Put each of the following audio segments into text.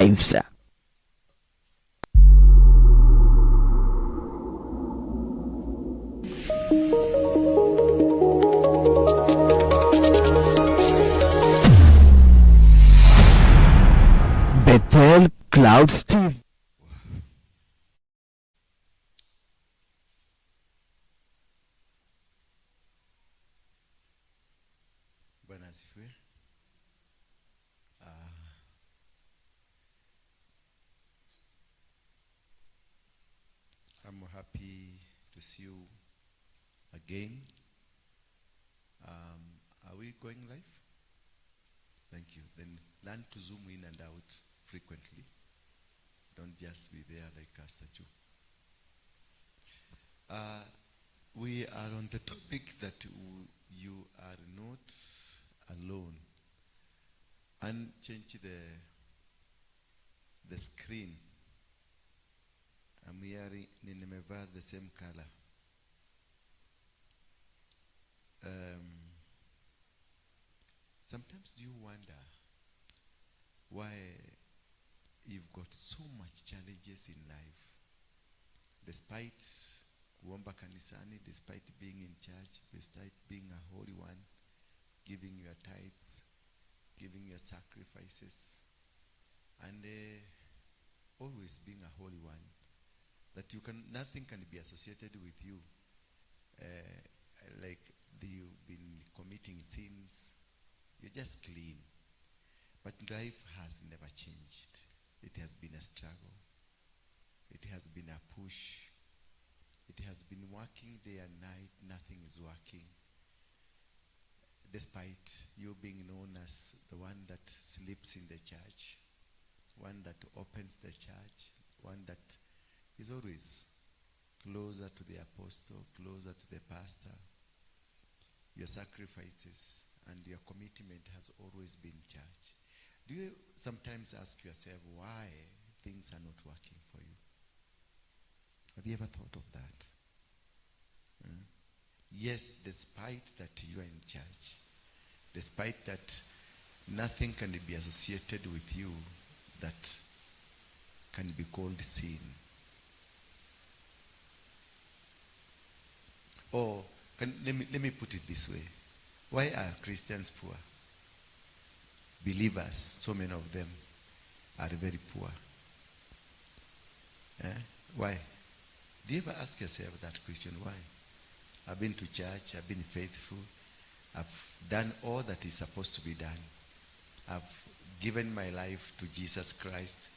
Lives. Bethel Clouds TV. Bwana asifiwe. I'm happy to see you again. Are we going live? Thank you. Then learn to zoom in and out frequently. Don't just be there like a statue. We are on the topic that you are not alone. And change the screen. I'm wearing nimevaa the same color. Sometimes do you wonder why you've got so much challenges in life, despite kuomba kanisani, despite being in church, despite being a holy one, giving your tithes, giving your sacrifices, and always being a holy one, that you can nothing can be associated with you, like you've been committing sins. You're just clean. But life has never changed. It has been a struggle. It has been a push. It has been working day and night. Nothing is working. Despite you being known as the one that sleeps in the church, one that opens the church, one that is always closer to the apostle, closer to the pastor. Your sacrifices and your commitment has always been church. Do you sometimes ask yourself why things are not working for you? Have you ever thought of that? Yes, despite that you are in church, despite that nothing can be associated with you that can be called sin. Or let me put it this way. Why are Christians poor? Believers, so many of them are very poor. Why? Do you ever ask yourself that question? Why? I've been to church, I've been faithful, I've done all that is supposed to be done. I've given my life to Jesus Christ.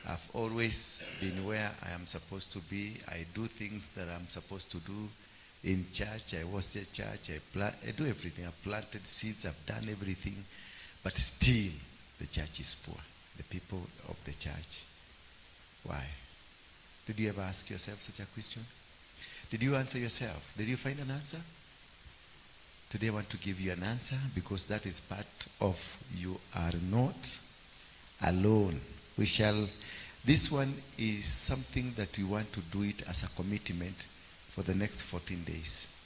I've always been where I am supposed to be. I do things that I'm supposed to do in church. I was at church. I do everything. I planted seeds. I've done everything. But still, the church is poor. The people of the church. Why? Did you ever ask yourself such a question? Did you answer yourself? Did you find an answer? Today I want to give you an answer, because that is part of you are not alone. This one is something that we want to do it as a commitment for the next 14 days.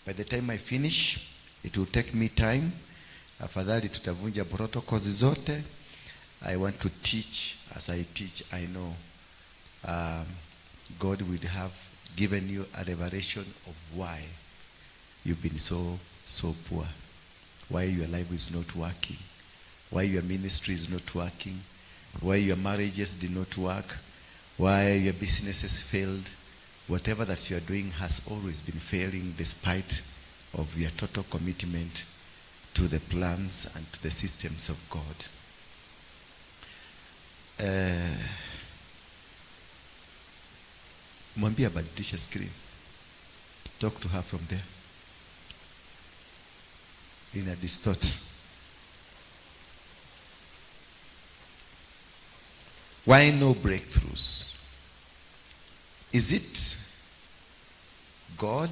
By the time I finish, it will take me time. Afadhali tutavunja protocols zote. I want to teach. As I teach, I know God will have given you a revelation of why you've been so poor, why your life is not working, why your ministry is not working, why your marriages did not work, why your businesses failed. Whatever that you are doing has always been failing despite of your total commitment to the plans and to the systems of God. Mwambie abadilishe screen. Talk to her from there. In a distort. Why no breakthroughs? Is it God?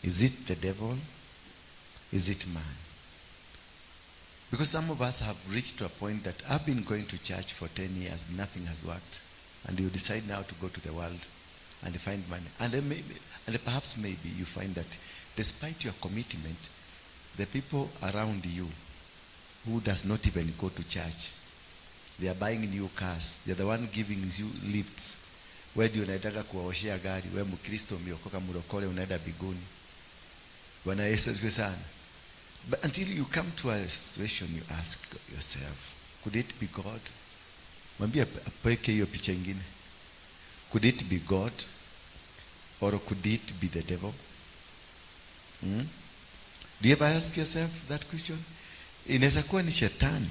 Is it the devil? Is it man? Because some of us have reached to a point that I've been going to church for 10 years, nothing has worked. And you decide now to go to the world and find money. And then maybe, and perhaps maybe you find that despite your commitment, the people around you who does not even go to church They are buying new cars. They are the one giving you lifts. Wewe ndio unaendanga kuwaoshea gari. Wewe Mkristo umeokoka, mlokole, unaenda mbinguni. Bwana Yesu asifiwe sana. But until you come to a situation you ask yourself, could it be God? Mwambie apweke hiyo picha ingine. Could it be God or could it be the devil? Hmm? Do you ever ask yourself that question? Inaweza kuwa ni shetani.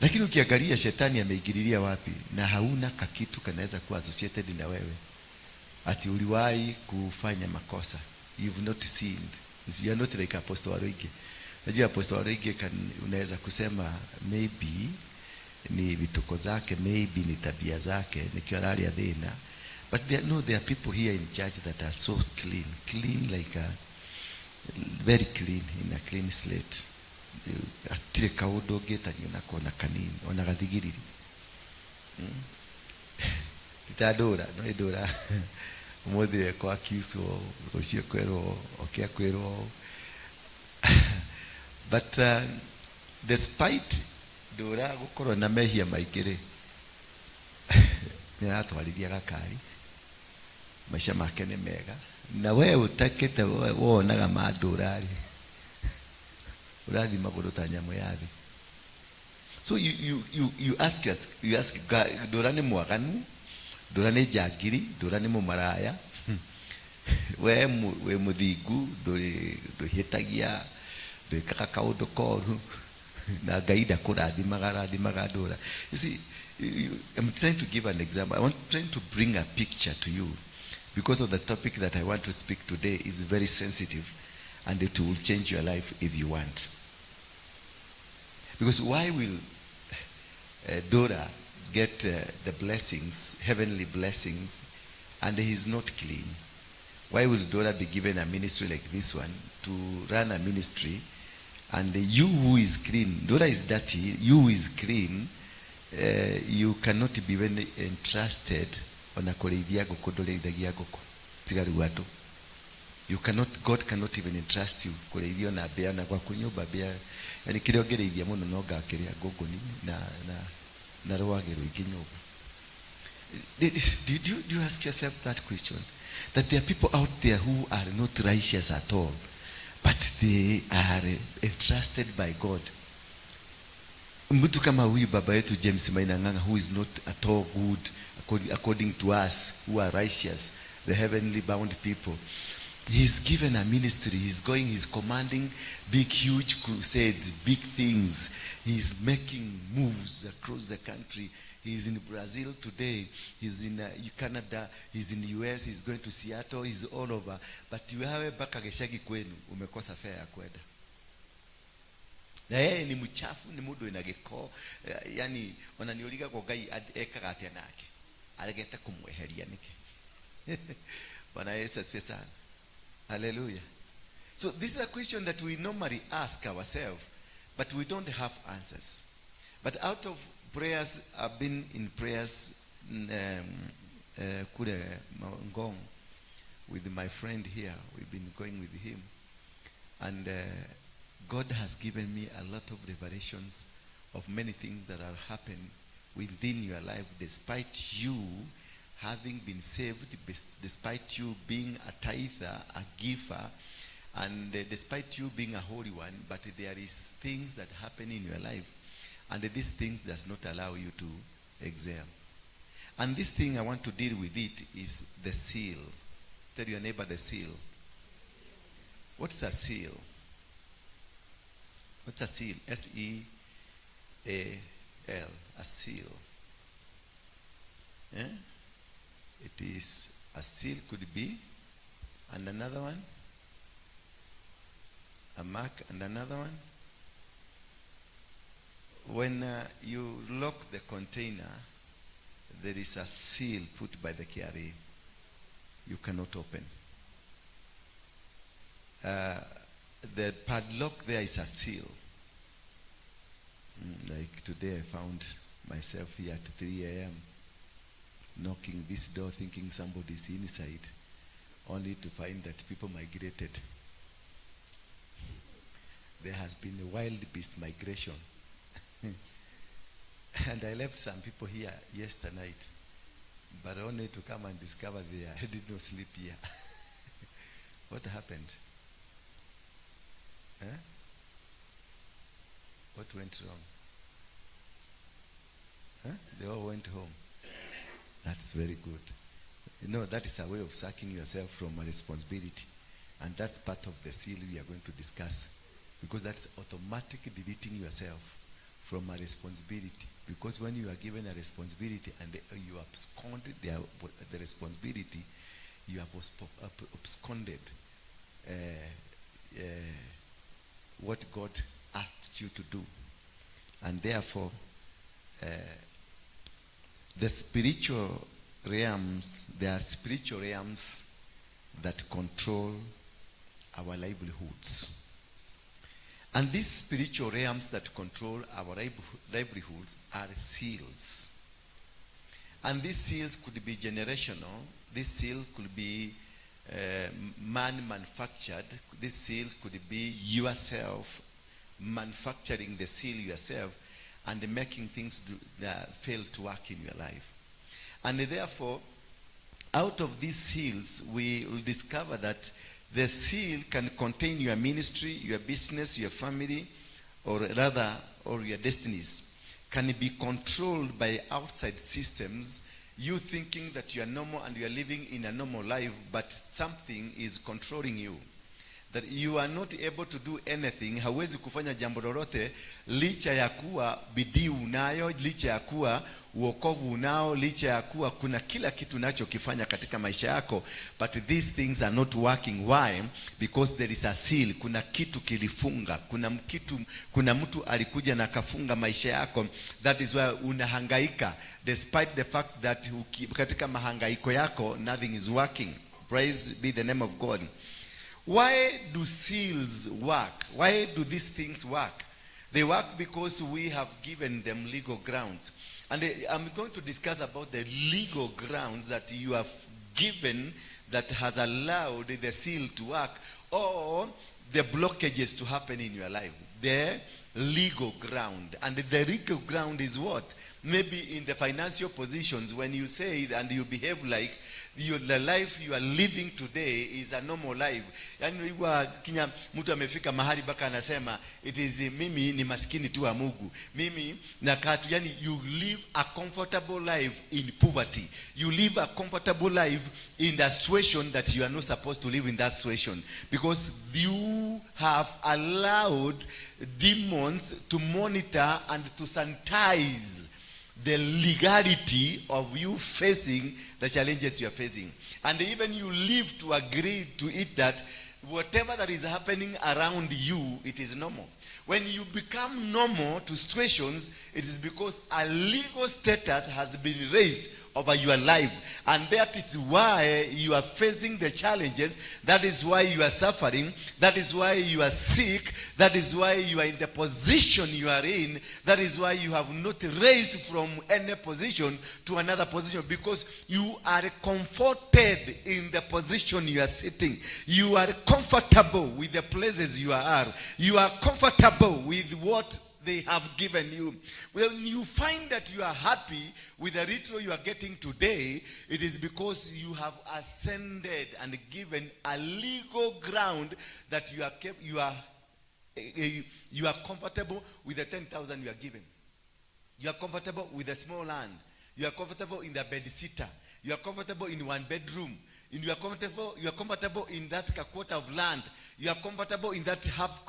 Lakini ukiangalia shetani ameingililia wapi na hauna kakitu kanaweza kuwa associated na wewe. Ati uliwahi kufanya makosa. You've not sinned. You are not like Apostle Waruinge. Najua Apostle Waruinge unaweza kusema maybe ni vituko zake, maybe ni tabia zake, nikio araria thina. But there, no, there are people here in church that are so clean, clean like a very clean, in a clean slate. Hatirĩ kaũndũ ũngĩtanio nako ona kanini, ona gathigiriri. Ti ta ndũra, no ndũra ũmũthĩ ekwo accuse-wo, rũciũ kwĩrwo, oke akwĩrwo. But despite ndũra gũkorwo na mehia maingĩ rĩ, nĩ aratwarithia gakari, maica make nĩ mega, na we ũtakĩte wonaga ma ndũra rĩ, ũrathiĩ magũrũ ta nyamũ ya thĩ. So you ask God, ndũra nĩ mwaganu, ndũra nĩ njangiri, ndũra nĩ mũmaraya, we wĩ mũthingu, ndũhĩtagia, ndwĩkaga kaũndũ koru, na Ngai ndakũrathimaga, arathimaga ndũra. You see, I'm trying to give an example. I want trying to bring a picture to you because of the topic that I want to speak today is very sensitive and it will change your life if you want. Because why will Dora get the blessings, heavenly blessings, and he's not clean? Why will Dora be given a ministry like this one to run a ministry, and you who is clean, Dora is dirty, you who is clean, you cannot be even entrusted ona kũrĩithia ngũkũ, ndũrĩithagia ngũkũ tiga rĩu andũ. You cannot, God cannot even entrust you kũrĩithia ona mbĩa na gwaku nyũmba mbĩa, yani kĩrĩa ũngĩrĩithia mũno no ngakĩrĩa ngũngũni na rwagĩ rũingĩ nyũmba. Do you ask yourself that question? That there are people out there who are not righteous at all, but they are entrusted by God. Mtu kama huyu baba yetu James Maina Ng'ang'a, who is not at all good according to us who are righteous, the heavenly bound people. He's given a ministry. He's going, he's commanding big, huge crusades, big things. He's making moves across the country. He's in Brazil today. He's in Canada. He's in the US. He's going to Seattle. He's all over. But wewe mpaka gĩcagi kwenu umekosa fare ya kwenda. Na yeye ni mchafu, ni mũndũ wĩna gĩko, yani ona nĩ ũrigagwo Ngai ekaga atĩa nake, aregete kũmweheria nĩkĩ? Bwana Yesu asifiwe sana. Hallelujah. So this is a question that we normally ask ourselves, but we don't have answers. But out of prayers, I've been in prayers kule Ngong with my friend here. We've been going with him. And God has given me a lot of revelations of many things that are happening within your life, despite you having been saved, despite you being a tither, a giver, and despite you being a holy one, but there is things that happen in your life, and these things does not allow you to excel. And this thing I want to deal with it is the seal. Tell your neighbor the seal. What's a seal? What's a seal? S-E-A-L. A seal. Eh? It is a seal could be, and another one, a mark, and another one. When you lock the container, there is a seal put by the KRA. You cannot open. The padlock there is a seal. Like today I found myself here at 3 a.m. knocking this door thinking somebody's inside, only to find that people migrated. There has been a wild beast migration. And I left some people here yesterday night, but only to come and discover they did not sleep here. What happened? Huh? What went wrong? Huh? They all went home. That's very good. That is a way of sacking yourself from a responsibility. And that's part of the seal we are going to discuss. Because that's automatically deleting yourself from a responsibility. Because when you are given a responsibility and you abscond the responsibility, you have absconded what God asked you to do. And therefore, the spiritual realms, there are spiritual realms that control our livelihoods. And these spiritual realms that control our livelihoods are seals. And these seals could be generational. These seals could be man-manufactured. These seals could be yourself manufacturing the seal yourself and making things fail to work in your life. And therefore, out of these seals, we will discover that the seal can contain your ministry, your business, your family, or rather, or your destinies. Can be controlled by outside systems. You thinking that you are normal and you are living in a normal life, but something is controlling you. That you are not able to do anything, hauwezi kufanya jambo lolote licha ya kuwa bidii unayo, licha ya kuwa uokovu unao, licha ya kuwa kuna kila kitu unachokifanya katika maisha yako, but these things are not working. Why? Because there is a seal. Kuna kitu kilifunga, kuna mtu alikuja na akafunga maisha yako. That is why unahangaika, despite the fact that katika mahangaiko yako nothing is working. Praise be the name of God. Why do seals work? Why do these things work? They work because we have given them legal grounds. And I'm going to discuss about the legal grounds that you have given that has allowed the seal to work or the blockages to happen in your life. The legal ground. And the legal ground is what? Maybe in the financial positions, when you say and you behave like the life you are living today is a normal life. Yani huwa kinya mtu amefika mahali mpaka anasema it is mimi ni maskini tu wa Mungu. Mimi nakaa tu, yani you live a comfortable life in poverty. You live a comfortable life in the situation that you are not supposed to live in that situation, because you have allowed demons to monitor and to sanitize the legality of you facing the challenges you are facing. And even you live to agree to it that whatever that is happening around you, it is normal. When you become normal to situations, it is because a legal status has been raised over your life. And that is why you are facing the challenges. That is why you are suffering. That is why you are sick. That is why you are in the position you are in. That is why you have not raised from any position to another position, because you are comforted in the position you are sitting. You are comfortable with the places you are. You are comfortable with what they have given you. When you find that you are happy with the little you are getting today, it is because you have ascended and given a legal ground that you are kept, you are comfortable with the 10,000 you are given. You are comfortable with the small land. You are comfortable in the bed sitter. You are comfortable in one bedroom. And you are comfortable in that quarter of land. You are comfortable in that half,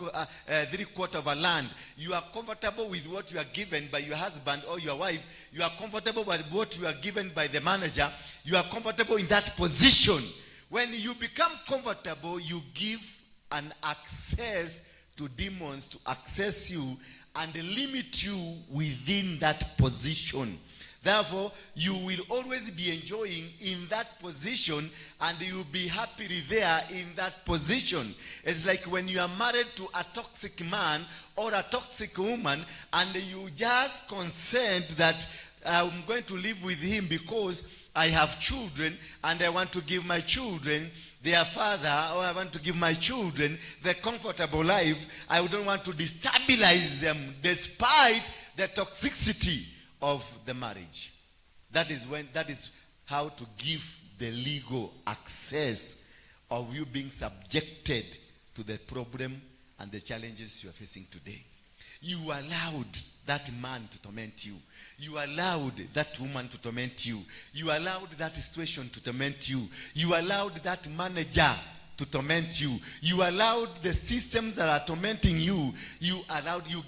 three quarter of a land. You are comfortable with what you are given by your husband or your wife. You are comfortable with what you are given by the manager. You are comfortable in that position. When you become comfortable, you give an access to demons to access you and limit you within that position. Therefore, you will always be enjoying in that position and you will be happily there in that position. It's like when you are married to a toxic man or a toxic woman and you just consent that I'm going to live with him because I have children and I want to give my children their father, or I want to give my children the comfortable life. I don't want to destabilize them despite the toxicity of the marriage. That is how to give the legal access of you being subjected to the problem and the challenges you are facing today. You allowed that man to torment you. You allowed that woman to torment you. You allowed that situation to torment you. You allowed that manager to torment you. You allowed the systems that are tormenting you. You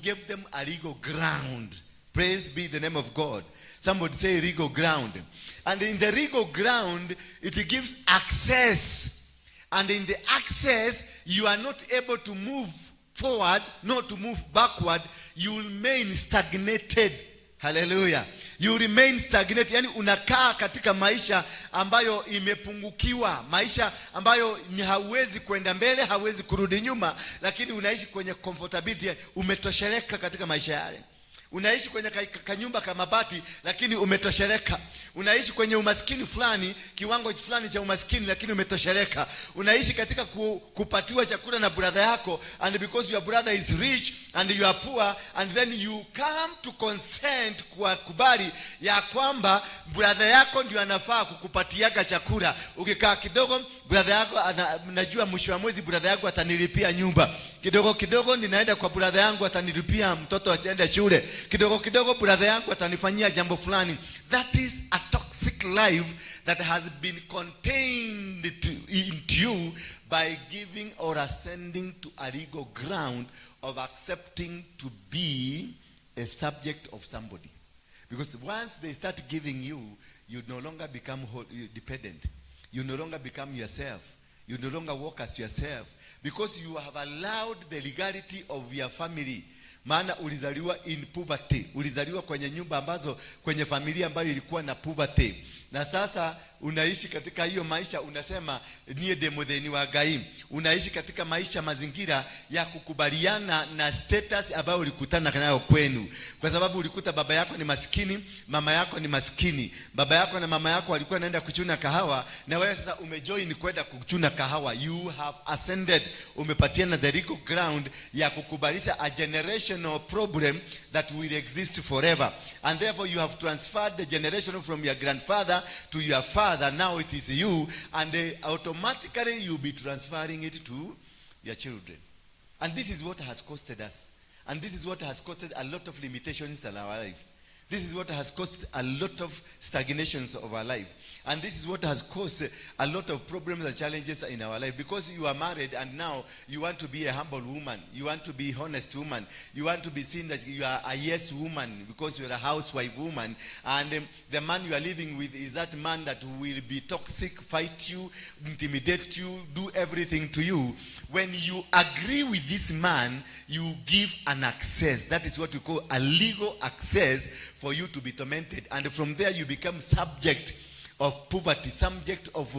gave them a legal ground. Praise be the name of God. Somebody say legal ground. And in the legal ground, it gives access. And in the access, you are not able to move forward, nor to move backward. You remain stagnated. Hallelujah. You remain stagnated. Yani unakaa katika maisha ambayo imepungukiwa, maisha ambayo ni hauwezi kwenda mbele, hauwezi kurudi nyuma, lakini unaishi kwenye comfortability, umetosheleka katika maisha yale. Unaishi kwenye kanyumba ka mabati, lakini umetosheleka. Unaishi kwenye umaskini fulani, kiwango fulani cha umaskini, lakini umetosheleka. Unaishi katika kupatiwa chakula na brother yako, and because your brother is rich and you are poor, and then you come to consent, kwa kubali ya kwamba brother yako ndio anafaa kukupatiaga chakula. Ukikaa kidogo, brother yako najua mwisho wa mwezi brother yako atanilipia nyumba. Kidogo kidogo ninaenda kwa brother yangu, atanilipia mtoto asiende shule. Kidogo kidogo brother yangu atanifanyia jambo fulani. That is a toxic life that has been contained into you by giving or ascending to a legal ground of accepting to be a subject of somebody. Because once they start giving you, you no longer become dependent. You no longer become yourself. You no longer walk as yourself. Because you have allowed the legality of your family. Maana ulizaliwa in poverty. Ulizaliwa kwenye nyumba ambazo, kwenye familia ambayo ilikuwa na poverty. Na sasa unaishi katika hiyo maisha, unasema niĩ ndĩ mũthĩni wa Ngai. Unaishi katika maisha, mazingira ya kukubaliana na status ambayo ulikutana nayo kwenu, kwa sababu ulikuta baba yako ni maskini, mama yako ni maskini. Baba yako na mama yako walikuwa wanaenda kuchuna kahawa, na wewe sasa umejoin kwenda kuchuna kahawa. You have ascended, umepatiana the legal ground ya kukubalisha a generational problem that will exist forever, and therefore you have transferred the generation from your grandfather to your father. Now it is you, and automatically you'll be transferring it to your children. And this is what has costed us, and this is what has costed a lot of limitations in our life. This is what has caused a lot of stagnations of our life. And this is what has caused a lot of problems and challenges in our life. Because you are married and now you want to be a humble woman. You want to be honest woman. You want to be seen that you are a yes woman because you are a housewife woman. And the man you are living with is that man that will be toxic, fight you, intimidate you, do everything to you. When you agree with this man, you give an access. That is what we call a legal access for you to be tormented. And from there, you become subject of poverty, subject of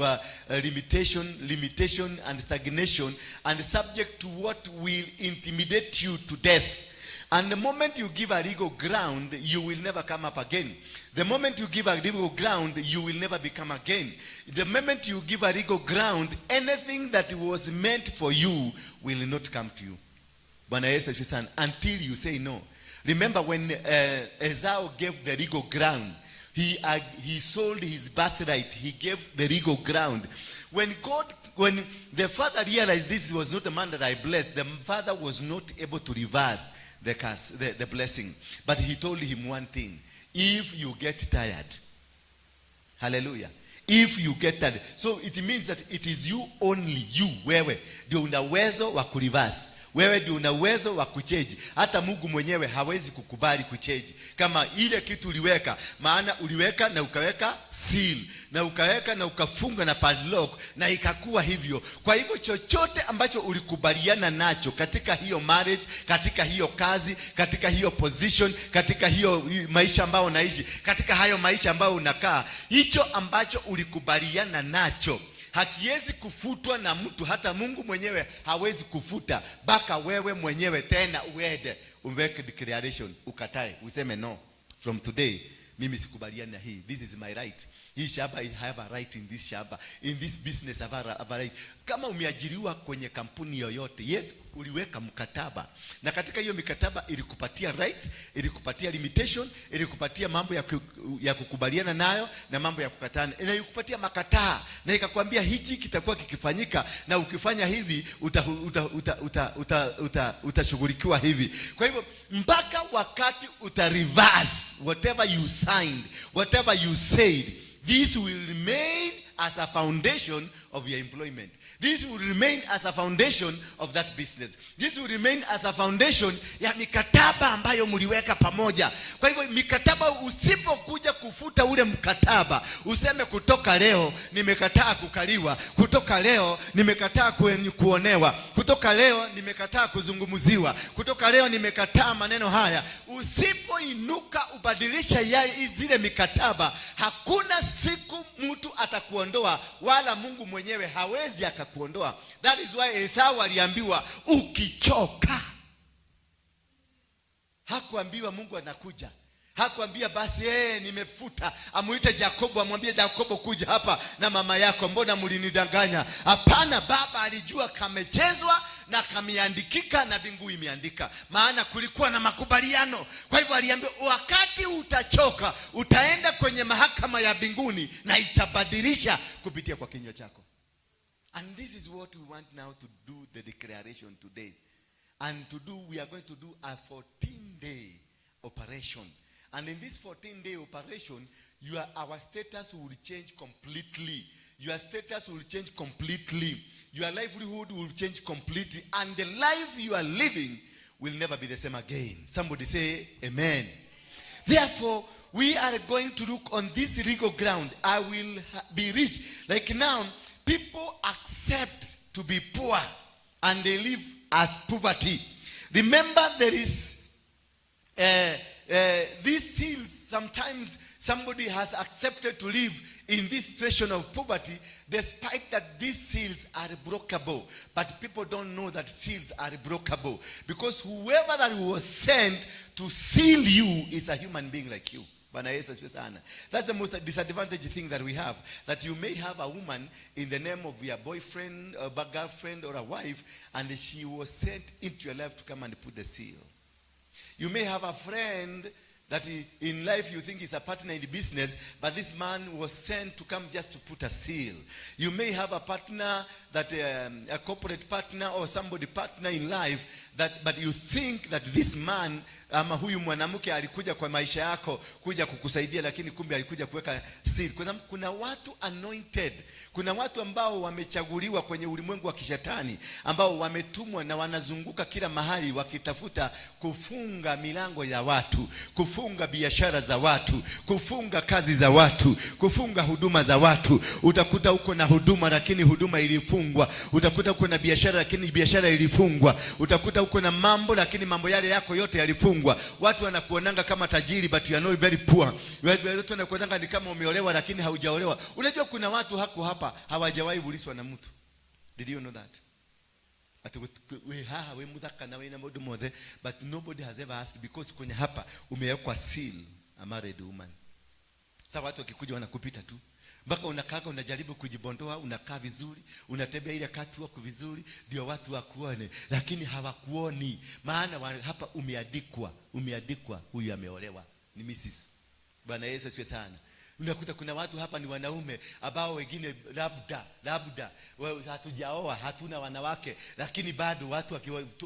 limitation and stagnation, and subject to what will intimidate you to death. And the moment you give a legal ground, you will never come up again. The moment you give a legal ground, you will never become again. The moment you give a legal ground, anything that was meant for you will not come to you. Bwana Yesu asifiwe sana. Until you say no. Remember when Esau gave the legal ground, he sold his birthright. He gave the legal ground. When the father realized this was not the man that I blessed, the father was not able to reverse the curse, the blessing. But he told him one thing: if you get tired, hallelujah. If you get tired. So it means that it is you only, you, wewe, ndio una uwezo wa kureverse. Wewe ndio una uwezo wa kuchange. Hata Mungu mwenyewe hawezi kukubali kuchange kama ile kitu uliweka, maana uliweka na ukaweka seal na ukaweka na ukafunga na padlock na ikakuwa hivyo. Kwa hivyo chochote ambacho ulikubaliana nacho katika hiyo marriage, katika hiyo kazi, katika hiyo position, katika hiyo maisha ambayo unaishi, katika hayo maisha ambayo unakaa, hicho ambacho ulikubaliana nacho hakiwezi kufutwa na mtu, hata Mungu mwenyewe hawezi kufuta, mpaka wewe mwenyewe tena uende uweke declaration, ukatae, useme no, from today mimi Mimi sikubaliani na hii. This is my right. Hii shamba, I have a right in this shamba. In this business I have a right. Kama umeajiriwa kwenye kampuni yoyote, yes, uliweka mkataba, na katika hiyo mikataba ilikupatia rights, ilikupatia limitation, ilikupatia mambo ya kukubaliana nayo na mambo ya kukatana, na ilikupatia makataa na ikakwambia hichi kitakuwa kikifanyika, na ukifanya hivi utashughulikiwa hivi. Kwa hivyo mpaka wakati uta reverse whatever you signed, whatever you said, this will remain as a foundation of your employment. This will remain as a foundation of that business. This will remain as a foundation ya mikataba ambayo mliweka pamoja. Kwa hivyo mikataba, usipokuja kufuta ule mkataba, useme kutoka leo nimekataa kukaliwa, kutoka leo nimekataa kuonewa, kutoka leo nimekataa kuzungumziwa, kutoka leo nimekataa maneno haya. Usipoinuka ubadilisha ya zile mikataba, hakuna siku mtu atakuondoa, wala Mungu mwenyewe hawezi akakuondoa. That is why Esau aliambiwa ukichoka. Hakuambiwa Mungu anakuja. Hakuambia basi nimefuta. Amuite Jakobo, amwambie Jakobo, kuja hapa na mama yako, mbona mlinidanganya? Hapana, baba alijua kamechezwa na kameandikika na mbingu imeandika, maana kulikuwa na makubaliano. Kwa hivyo aliambiwa wakati utachoka, utaenda kwenye mahakama ya mbinguni na itabadilisha kupitia kwa kinywa chako. And this is what we want now to do, the declaration today. And to do, we are going to do a 14-day operation. And in this 14-day operation, our status will change completely. Your status will change completely. Your livelihood will change completely. And the life you are living will never be the same again. Somebody say amen. Therefore, we are going to look on this legal ground. I will be rich. Like now, people accept to be poor and they live as poverty. Remember, there is these seals. Sometimes somebody has accepted to live in this situation of poverty, despite that these seals are breakable. But people don't know that seals are breakable, because whoever that was sent to seal you is a human being like you. Bwana Yesu asifiwe sana. That's the most disadvantaged thing that we have. That you may have a woman in the name of your boyfriend, or girlfriend, or a wife, and she was sent into your life to come and put the seal. You may have a friend that in life you think is a partner in the business, but this man was sent to come just to put a seal. You may have a partner that, a corporate partner or somebody partner in life, that, but you think that this man ama huyu mwanamke alikuja kwa maisha yako kuja kukusaidia, lakini kumbe alikuja kuweka seal. Kwa sababu kuna watu anointed, kuna watu ambao wamechaguliwa kwenye ulimwengu wa kishetani, ambao wametumwa na wanazunguka kila mahali wakitafuta kufunga milango ya watu, kufunga biashara za watu, kufunga kazi za watu, kufunga huduma za watu. Utakuta uko na huduma lakini huduma ilifungwa. Utakuta uko na biashara lakini biashara ilifungwa. Utakuta uko na mambo lakini mambo yale yako yote yalifungwa. Watu wanakuonanga kama tajiri but you are not very poor. Watu wanakuonanga ni kama umeolewa lakini haujaolewa. Unajua kuna watu hako hapa hawajawahi ulizwa na mtu. Did you know that? Ati we haha we muthaka na we na maundu mothe, but nobody has ever asked, because kwenye hapa umewekwa seal, a married woman. Sasa watu wakikuja wanakupita tu mpaka unakaa, unajaribu kujibondoa, unakaa vizuri, unatembea ile catwalk vizuri, ndio watu wakuone, lakini hawakuoni, maana hapa umeandikwa huyu ameolewa, ni Mrs. Bwana Yesu asifiwe sana. Unakuta kuna watu hapa ni wanaume ambao wengine labda hatujaoa, hatuna wanawake, lakini bado watu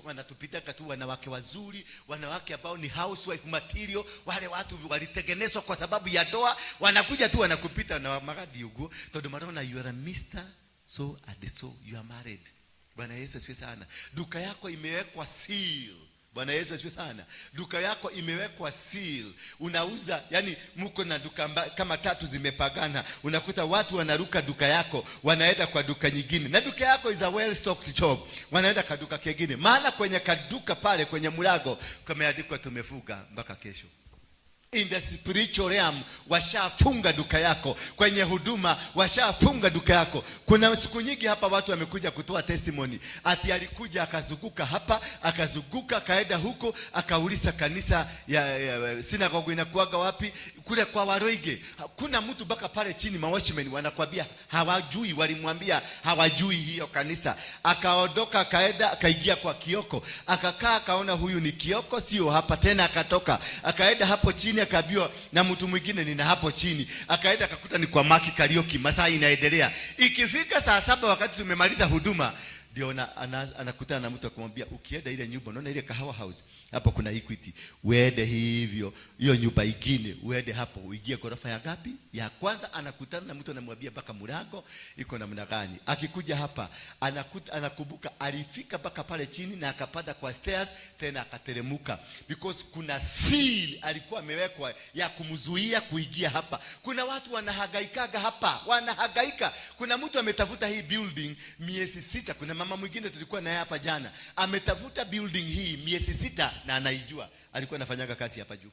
wanatupitaka tu wanawake wazuri, wanawake ambao ni housewife material, wale watu walitengenezwa kwa sababu ya ndoa, wanakuja tu wanakupita na magadi uguo tondu marona you are a Mr. So and so, you are married. Bwana Yesu asifiwe sana. Duka yako imewekwa seal. Bwana Yesu asifiwe sana. Duka yako imewekwa seal. Unauza, yani mko na duka kama tatu zimepagana. Unakuta watu wanaruka duka yako, wanaenda kwa duka nyingine. Na duka yako is a well stocked shop. Wanaenda kwa duka kingine. Maana kwenye kaduka pale kwenye mlango kumeandikwa tumefunga mpaka kesho. In the spiritual realm washafunga duka yako, kwenye huduma washafunga duka yako. Kuna siku nyingi hapa watu wamekuja kutoa testimony ati alikuja akazunguka hapa, akazunguka akaenda huko, akauliza kanisa ya synagogue inakuaga wapi. Kule kwa Waroige kuna mtu mpaka pale chini mawatchmen wanakwambia hawajui, walimwambia hawajui hiyo kanisa. Akaondoka akaenda akaingia kwa Kioko, akakaa akaona huyu ni Kioko, sio hapa tena. Akatoka akaenda hapo chini, akaambiwa na mtu mwingine nina hapo chini, akaenda akakuta ni kwa Maki Kariuki. Masaa inaendelea, ikifika saa 7 wakati tumemaliza huduma ndio anakutana na mtu akamwambia, ukienda ile nyumba, unaona ile Kahawa House hapo kuna Equity, uende hivyo hiyo nyumba ingine, uende hapo uingie ghorofa ya ngapi? Ya kwanza. Anakutana na mtu anamwambia mpaka mlango iko namna gani. Akikuja hapa anakumbuka alifika mpaka pale chini na akapanda kwa stairs tena akateremuka, because kuna seal alikuwa amewekwa ya kumzuia kuingia hapa. Kuna watu wanahangaikaga hapa, wanahangaika. Kuna mtu ametafuta hii building miezi 6. Kuna mama mwingine tulikuwa naye hapa jana, ametafuta building hii miezi 6 na anaijua, alikuwa anafanyaga kazi hapa juu.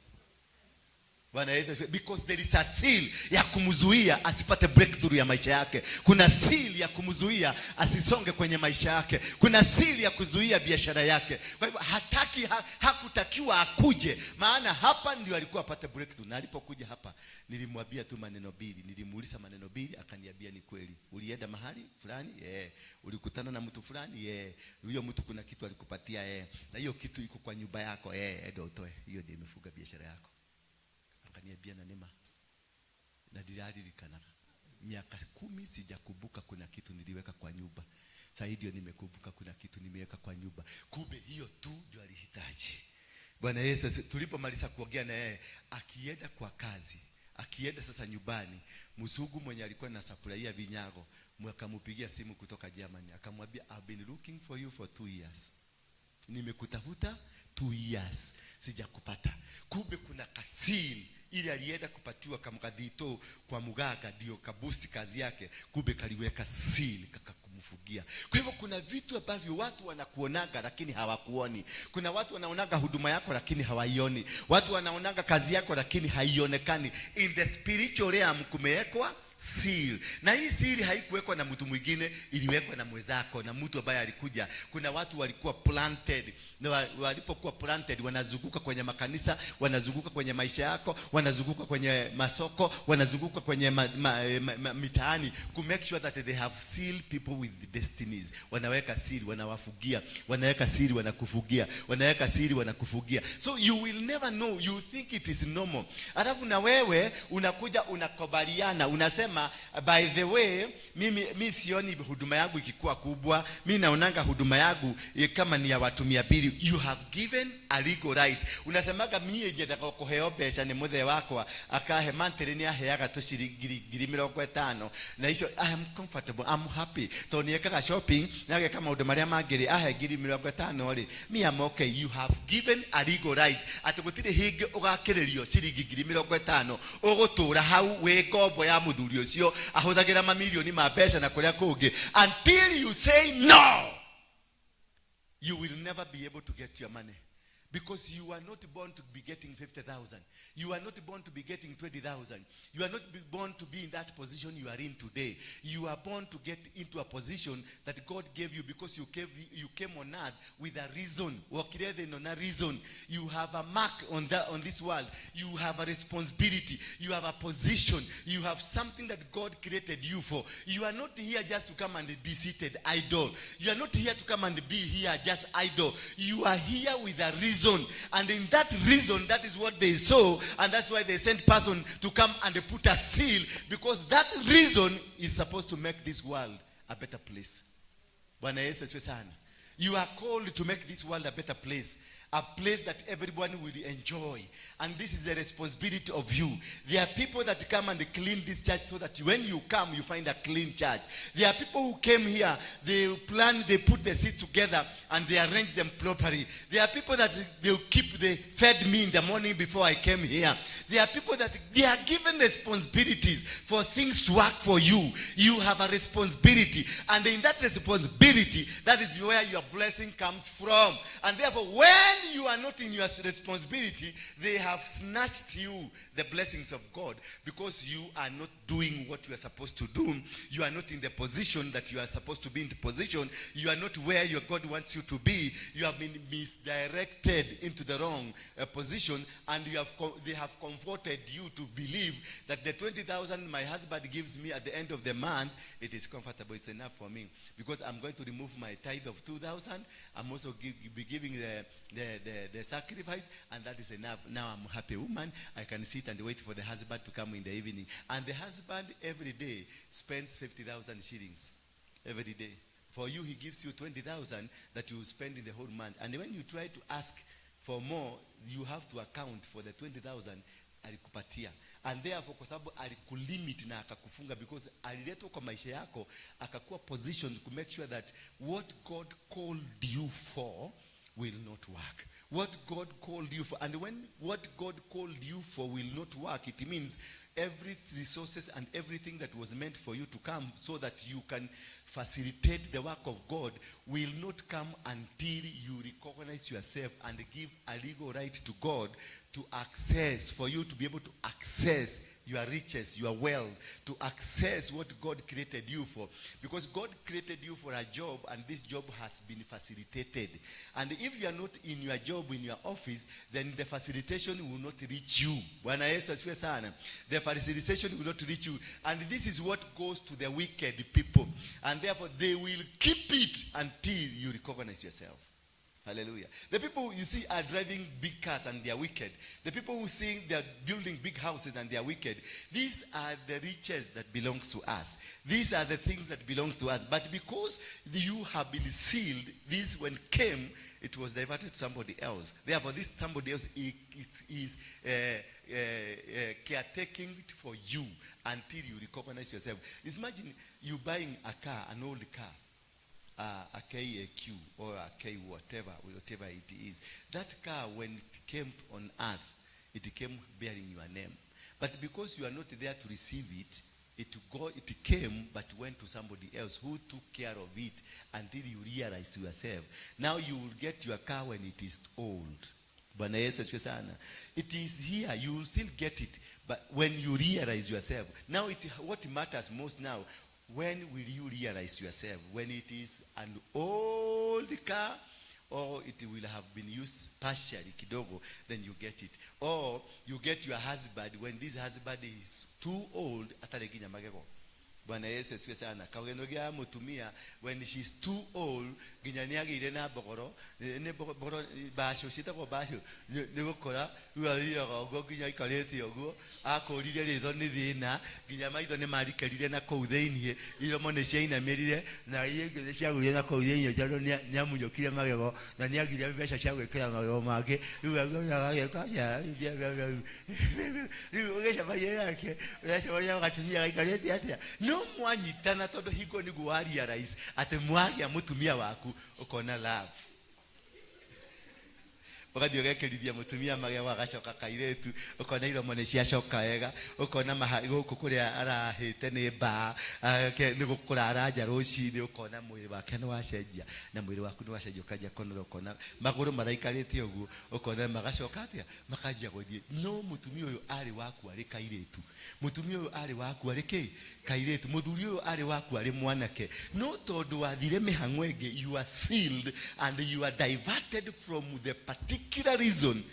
Bwana Yesu asifiwe. Because there is a seal ya kumzuia asipate breakthrough ya maisha yake. Kuna seal ya kumzuia asisonge kwenye maisha yake. Kuna seal ya kuzuia biashara yake. Kwa hivyo hataki hakutakiwa akuje, maana hapa ndio alikuwa apate breakthrough. Na alipokuja hapa nilimwambia tu maneno mbili, nilimuuliza maneno mbili, akaniambia ni kweli. Ulienda mahali fulani? Eh. Ulikutana na mtu fulani? Eh. Huyo mtu kuna kitu alikupatia? Eh. Na hiyo kitu iko kwa nyumba yako? Eh, enda utoe. Hiyo ndio imefunga biashara yako. Akaniambia na nema na ndiraririkanaga miaka 10 sijakumbuka kuna kitu niliweka kwa nyumba. Sasa ndio nimekumbuka kuna kitu nimeweka kwa nyumba. Kumbe hiyo tu ndio alihitaji. Bwana Yesu asifiwe. Tulipomaliza kuongea na yeye, akienda kwa kazi, akienda sasa nyumbani, mzungu mwenye alikuwa na supplyia vinyago akamupigia simu kutoka Germany, akamwambia, "I've been looking for you for 2 years, nimekutafuta 2 years sijakupata." Kumbe kuna kaseal ili alienda kupatiwa kamgadhito kwa muganga ndio kaboost kazi yake, kumbe kaliweka seal kakakumfugia. Kwa hivyo kuna vitu ambavyo watu wanakuonaga lakini hawakuoni. Kuna watu wanaonaga huduma yako lakini hawaioni. Watu wanaonaga kazi yako lakini haionekani. In the spiritual realm kumewekwa seal, na hii seal haikuwekwa na mtu mwingine, iliwekwa na mwenzako, na mtu ambaye alikuja. Kuna watu walikuwa planted, na walipokuwa planted wanazunguka kwenye makanisa, wanazunguka kwenye maisha yako, wanazunguka kwenye masoko, wanazunguka kwenye mitaani ku make sure that they have sealed people with destinies. Wanaweka seal, wanawafugia, wanaweka seal, wanakufugia, wanaweka seal, wanakufugia. So you will never know, you think it is normal. Alafu na wewe unakuja unakubaliana, unasema, "By the way, mimi mi sioni huduma yangu ikikuwa kubwa, mi naonanga huduma yangu kama ni ya watu 200." You have given a legal right. Unasemaga, "Mie nyendaga kuheo mbeca nĩ mũthee wakwa, akahe monthly, nĩ aheaga tũciringi 50,000 na icio I am comfortable, I'm happy tondũ nĩ ekaga shopping na ageka maũndũ marĩa mangĩ rĩ, ahe 50,000 rĩ, me am okay." You have given a legal right atĩ gũtirĩ hĩngĩ ũgakĩrĩrio ciringi 50,000, ũgũtũra hau wĩ ngombo ya mũthuri ũcio ahũthagĩra mamirioni ma mbeca na kũrĩa kũngĩ until you say no. You will never be able to get your money because you are not born to be getting 50,000. You are not born to be getting 20,000. You are not born to be in that position you are in today. You are born to get into a position that God gave you because you came on earth with a reason. Wokire thĩ ĩno na reason. You have a mark on this world. You have a responsibility. You have a position. You have something that God created you for. You are not here just to come and be seated idle. You are not here to come and be here just idle. You are here with a reason. And in that reason, that is what they saw. And that's why they sent person to come and put a seal. Because that reason is supposed to make this world a better place. Bwana Yesu asifiwe sana. You are called to make this world a better place, a place that everyone will enjoy. And this is the responsibility of you. There are people that come and clean this church so that when you come, you find a clean church. There are people who came here, they plan, they put the seats together and they arrange them properly. There are people that they keep, they fed me in the morning before I came here. There are people that they are given responsibilities for things to work for you. You have a responsibility. And in that responsibility, that is where your blessing comes from. And therefore, when you are not in your responsibility, they have snatched you the blessings of God because you are not doing what you are supposed to do. You are not in the position that you are supposed to be in the position. You are not where your God wants you to be. You have been misdirected into the wrong position, and they have comforted you to believe that the 20,000 my husband gives me at the end of the month, it is comfortable, it's enough for me, because I'm going to remove my tithe of 2,000. I'm also be giving the sacrifice, and that is enough. Now I'm a happy woman. I can sit and wait for the husband to come in the evening. And the husband every day spends 50,000 shillings every day. For you, he gives you 20,000 that you spend in the whole month. And when you try to ask for more, you have to account for the 20,000 alikupatia. And therefore, kwa sababu alikulimit na akakufunga, because aliletwa kwa maisha yako akakuwa positioned to make sure that what God called you for will not work. What God called you for, and when what God called you for will not work, it means every resources and everything that was meant for you to come so that you can facilitate the work of God will not come until you recognize yourself and give a legal right to God to access, for you to be able to access your riches, your wealth, to access what God created you for. Because God created you for a job, and this job has been facilitated. And if you are not in your job, in your office, then the facilitation will not reach you. Bwana Yesu asifiwe sana. The facilitation will not reach you. And this is what goes to the wicked people. And therefore, they will keep it until you recognize yourself. Hallelujah. The people you see are driving big cars and they are wicked. The people who see they are building big houses and they are wicked. These are the riches that belongs to us. These are the things that belongs to us. But because you have been sealed, this when came, it was diverted to somebody else. Therefore, this somebody else is caretaking it for you until you recognize yourself. Imagine you buying a car, an old car, a KAQ or a K whatever, whatever it is. That car, when it came on earth, it came bearing your name. But because you are not there to receive it, it came but went to somebody else who took care of it until you realize yourself. Now you will get your car when it is old. Bwana Yesu asifiwe sana. It is here, you will still get it, but when you realize yourself. Now what matters most now, when will you realize yourself? When it is an old car, or it will have been used partially kidogo, then you get it. Or you get your husband when this husband is too old, atarĩ nginya magego. Bwana Yesu asifiwe sana. Kaugeno gĩa mũtumia when she's too old, nginya nĩ agĩire na mbogoro, nĩ mbogoro bacũ ciĩtagwo bacũ, nĩ gũkũra rĩu athiaga ũguo nginya aikarĩte ũguo, akũrire ritho nĩ thĩna, nginya maitho nĩ marikarire na kũu thĩiniĩ, iromo nĩ ciainamĩrire na iria ingĩ nĩ ciagũire na kũu thĩiniĩ tondũ nĩ amunyũkire magego na nĩ agire mbeca cia gwĩkĩra magego mangĩ. Rĩu agĩka rĩu ũgĩcemania nake, ũracemania na gatumia gaikarĩte atĩa, no mwanyitana tondũ hingo nĩguo wa realize atĩ mwagĩa mũtumia waku, ũkona love, ũgathiĩ ũgekĩrithia mũtumia magego agacoka kairĩtu, ũkona iromo nĩ ciacoka wega, ũkona gũkũ kũrĩa arahĩte nĩ mbaa, nĩ gũkũra aranja rũcinĩ, ũkona mwĩrĩ wake nĩ wacenjia na mwĩrĩ waku nĩ wacenjia, ũkanjia kũnora, ũkona magũrũ maraikarĩte ũguo, ũkona magacoka atĩa, makanjia gũthiĩ. No mũtumia ũyũ arĩ waku arĩ kairĩtu, mũtumia ũyũ arĩ waku arĩ kĩ kairĩtu, mũthuri ũyũ arĩ waku arĩ mwanake, no tondũ wathire mĩhang'o ĩngĩ, you are sealed and you are diverted from the particular reason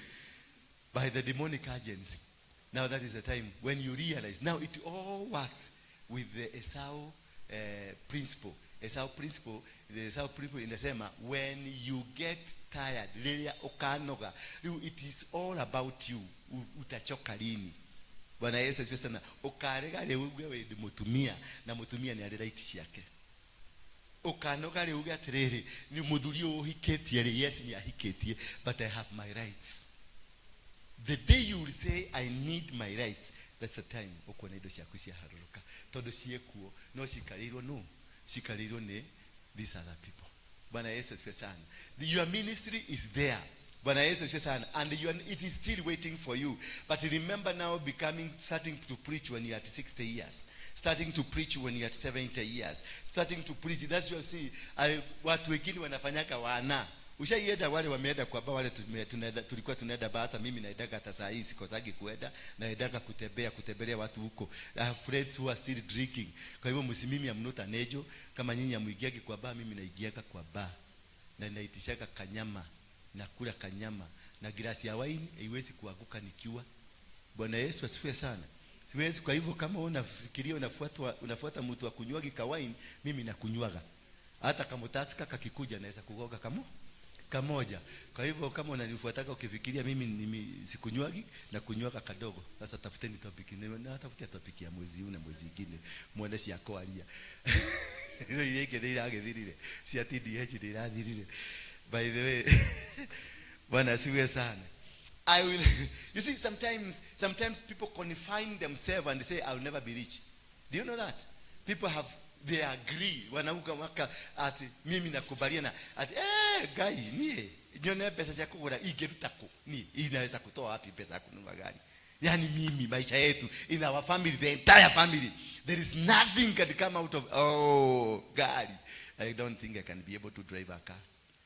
by the demonic agency. Now that is the time when you realize. Now it all works with the Esau principle. Esau principle, the Esau principle inasema when you get tired, rĩrĩa ũkanoga, rĩu it is all about you. Utachoka lini? Bwana Yesu asifiwe sana. Ũkarega rĩu uge wĩ mũtumia na mũtumia nĩ arĩ right ciake. Ũkanoga rĩu uge atĩrĩrĩ, nĩ mũthuri ũyũ ũhikĩtie rĩ, yes, nĩ ahikĩtie, but I have my rights. The day you will say, "I need my rights," that's the time ũkuona indo ciaku ciaharũrũka, tondũ ciĩkuo no cikarĩirwo, no cikarĩirwo nĩ these other people. Bwana Yesu asifiwe sana. Your ministry is there. Bwana Yesu asifiwe sana. And it is still waiting for you. But remember now, becoming starting to preach when you are at 60 years, starting to preach when you are at 70 years, starting to preach. That's why you see, watu wengine wanafanyaka wana. Ushaienda, wale wameenda kwa bar, wale tulikuwa tunaenda bar, hata mimi naendaga hata saa hii sikosagi kuenda, naendaga kutembea, kutembelea watu huko. I have friends who are still drinking. Kwa hivyo msimimi, am not an angel. Kama nyinyi hamuingiagi kwa bar, mimi naingiaga kwa bar. Na naitishaga kanyama, nakula kanyama na glasi ya wine haiwezi kuanguka nikiwa. Bwana Yesu asifiwe sana. Siwezi. Kwa hivyo kama unafikiria unafuata mtu wa kunywagi kawaini, mimi nakunywaga. Hata kama Tusker kakikuja naweza kugoga kamo kamoja. Kwa hivyo kama unanifuataka ukifikiria mimi sikunywagi, na kunywaga kadogo. Sasa tafuteni topic, na tafutia topic ya mwezi huu na mwezi mwingine muone cia kwaria. Ino iria ingĩ nĩ iragĩthirire, cia TDH nĩ irathirire. By the way, Bwana asifiwe sana. I will, you see, sometimes people confine themselves and say, "I will never be rich." Do you know that? People have, they agree. Wanauka waka, ati, mimi nakubaliana. Ati, Ngai, nie, nione pesa cia kugura, ingĩruta kũ? Ni, inaweza kutoa wapi pesa ya kununua gari? Yani mimi, maisha yetu, in our family, the entire family, there is nothing can come out of, oh, gari. I don't think I can be able to drive a car.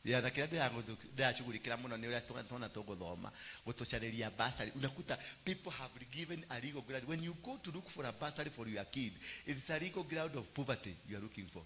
Ya na kĩrĩa ndĩracugurikĩra mũno nĩ ũrĩa twana tũgũthoma gũtũcarĩria bursary. Unakuta people have given a legal ground. When you go to look for a bursary for your kid, it's a legal ground of poverty you are looking for.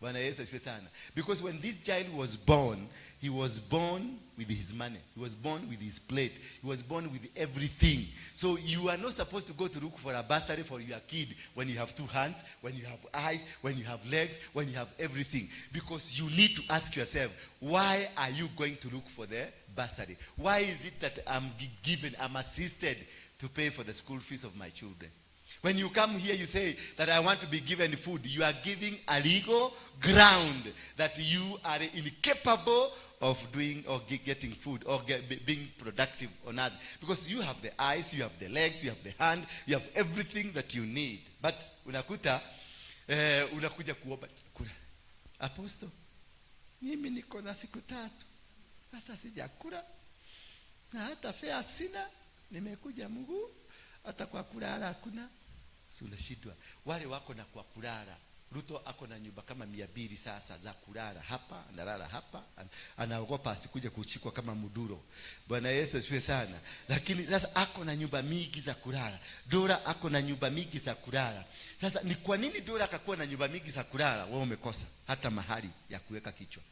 Bwana Yesu asifiwe sana. Because when this child was born, he was born with his money. He was born with his plate. He was born with everything. So you are not supposed to go to look for a bursary for your kid when you have two hands, when you have eyes, when you have legs, when you have everything. Because you need to ask yourself, why are you going to look for the bursary? Why is it that I'm given, I'm assisted to pay for the school fees of my children? When you come here, you say that I want to be given food. You are giving a legal ground that you are incapable of doing or getting food or being productive on earth. Because you have the eyes, you have the legs, you have the hand, you have everything that you need. But unakuta, unakuja kuomba chakula. "Apostle, mimi niko na siku 3 hata sijakula na hata fare sina, nimekuja mguu, hata kwa kulala hakuna." Si unashindwa. Wale wako na kwa kulala. Ruto ako na nyumba kama 200 sasa za kulala hapa, analala hapa, anaogopa asikuje kushikwa kama muduro. Bwana Yesu asifiwe sana. Lakini sasa ako na nyumba mingi za kulala. Dora ako na nyumba mingi za kulala. Sasa ni kwa nini Dora akakuwa na nyumba mingi za kulala, wewe umekosa hata mahali ya kuweka kichwa?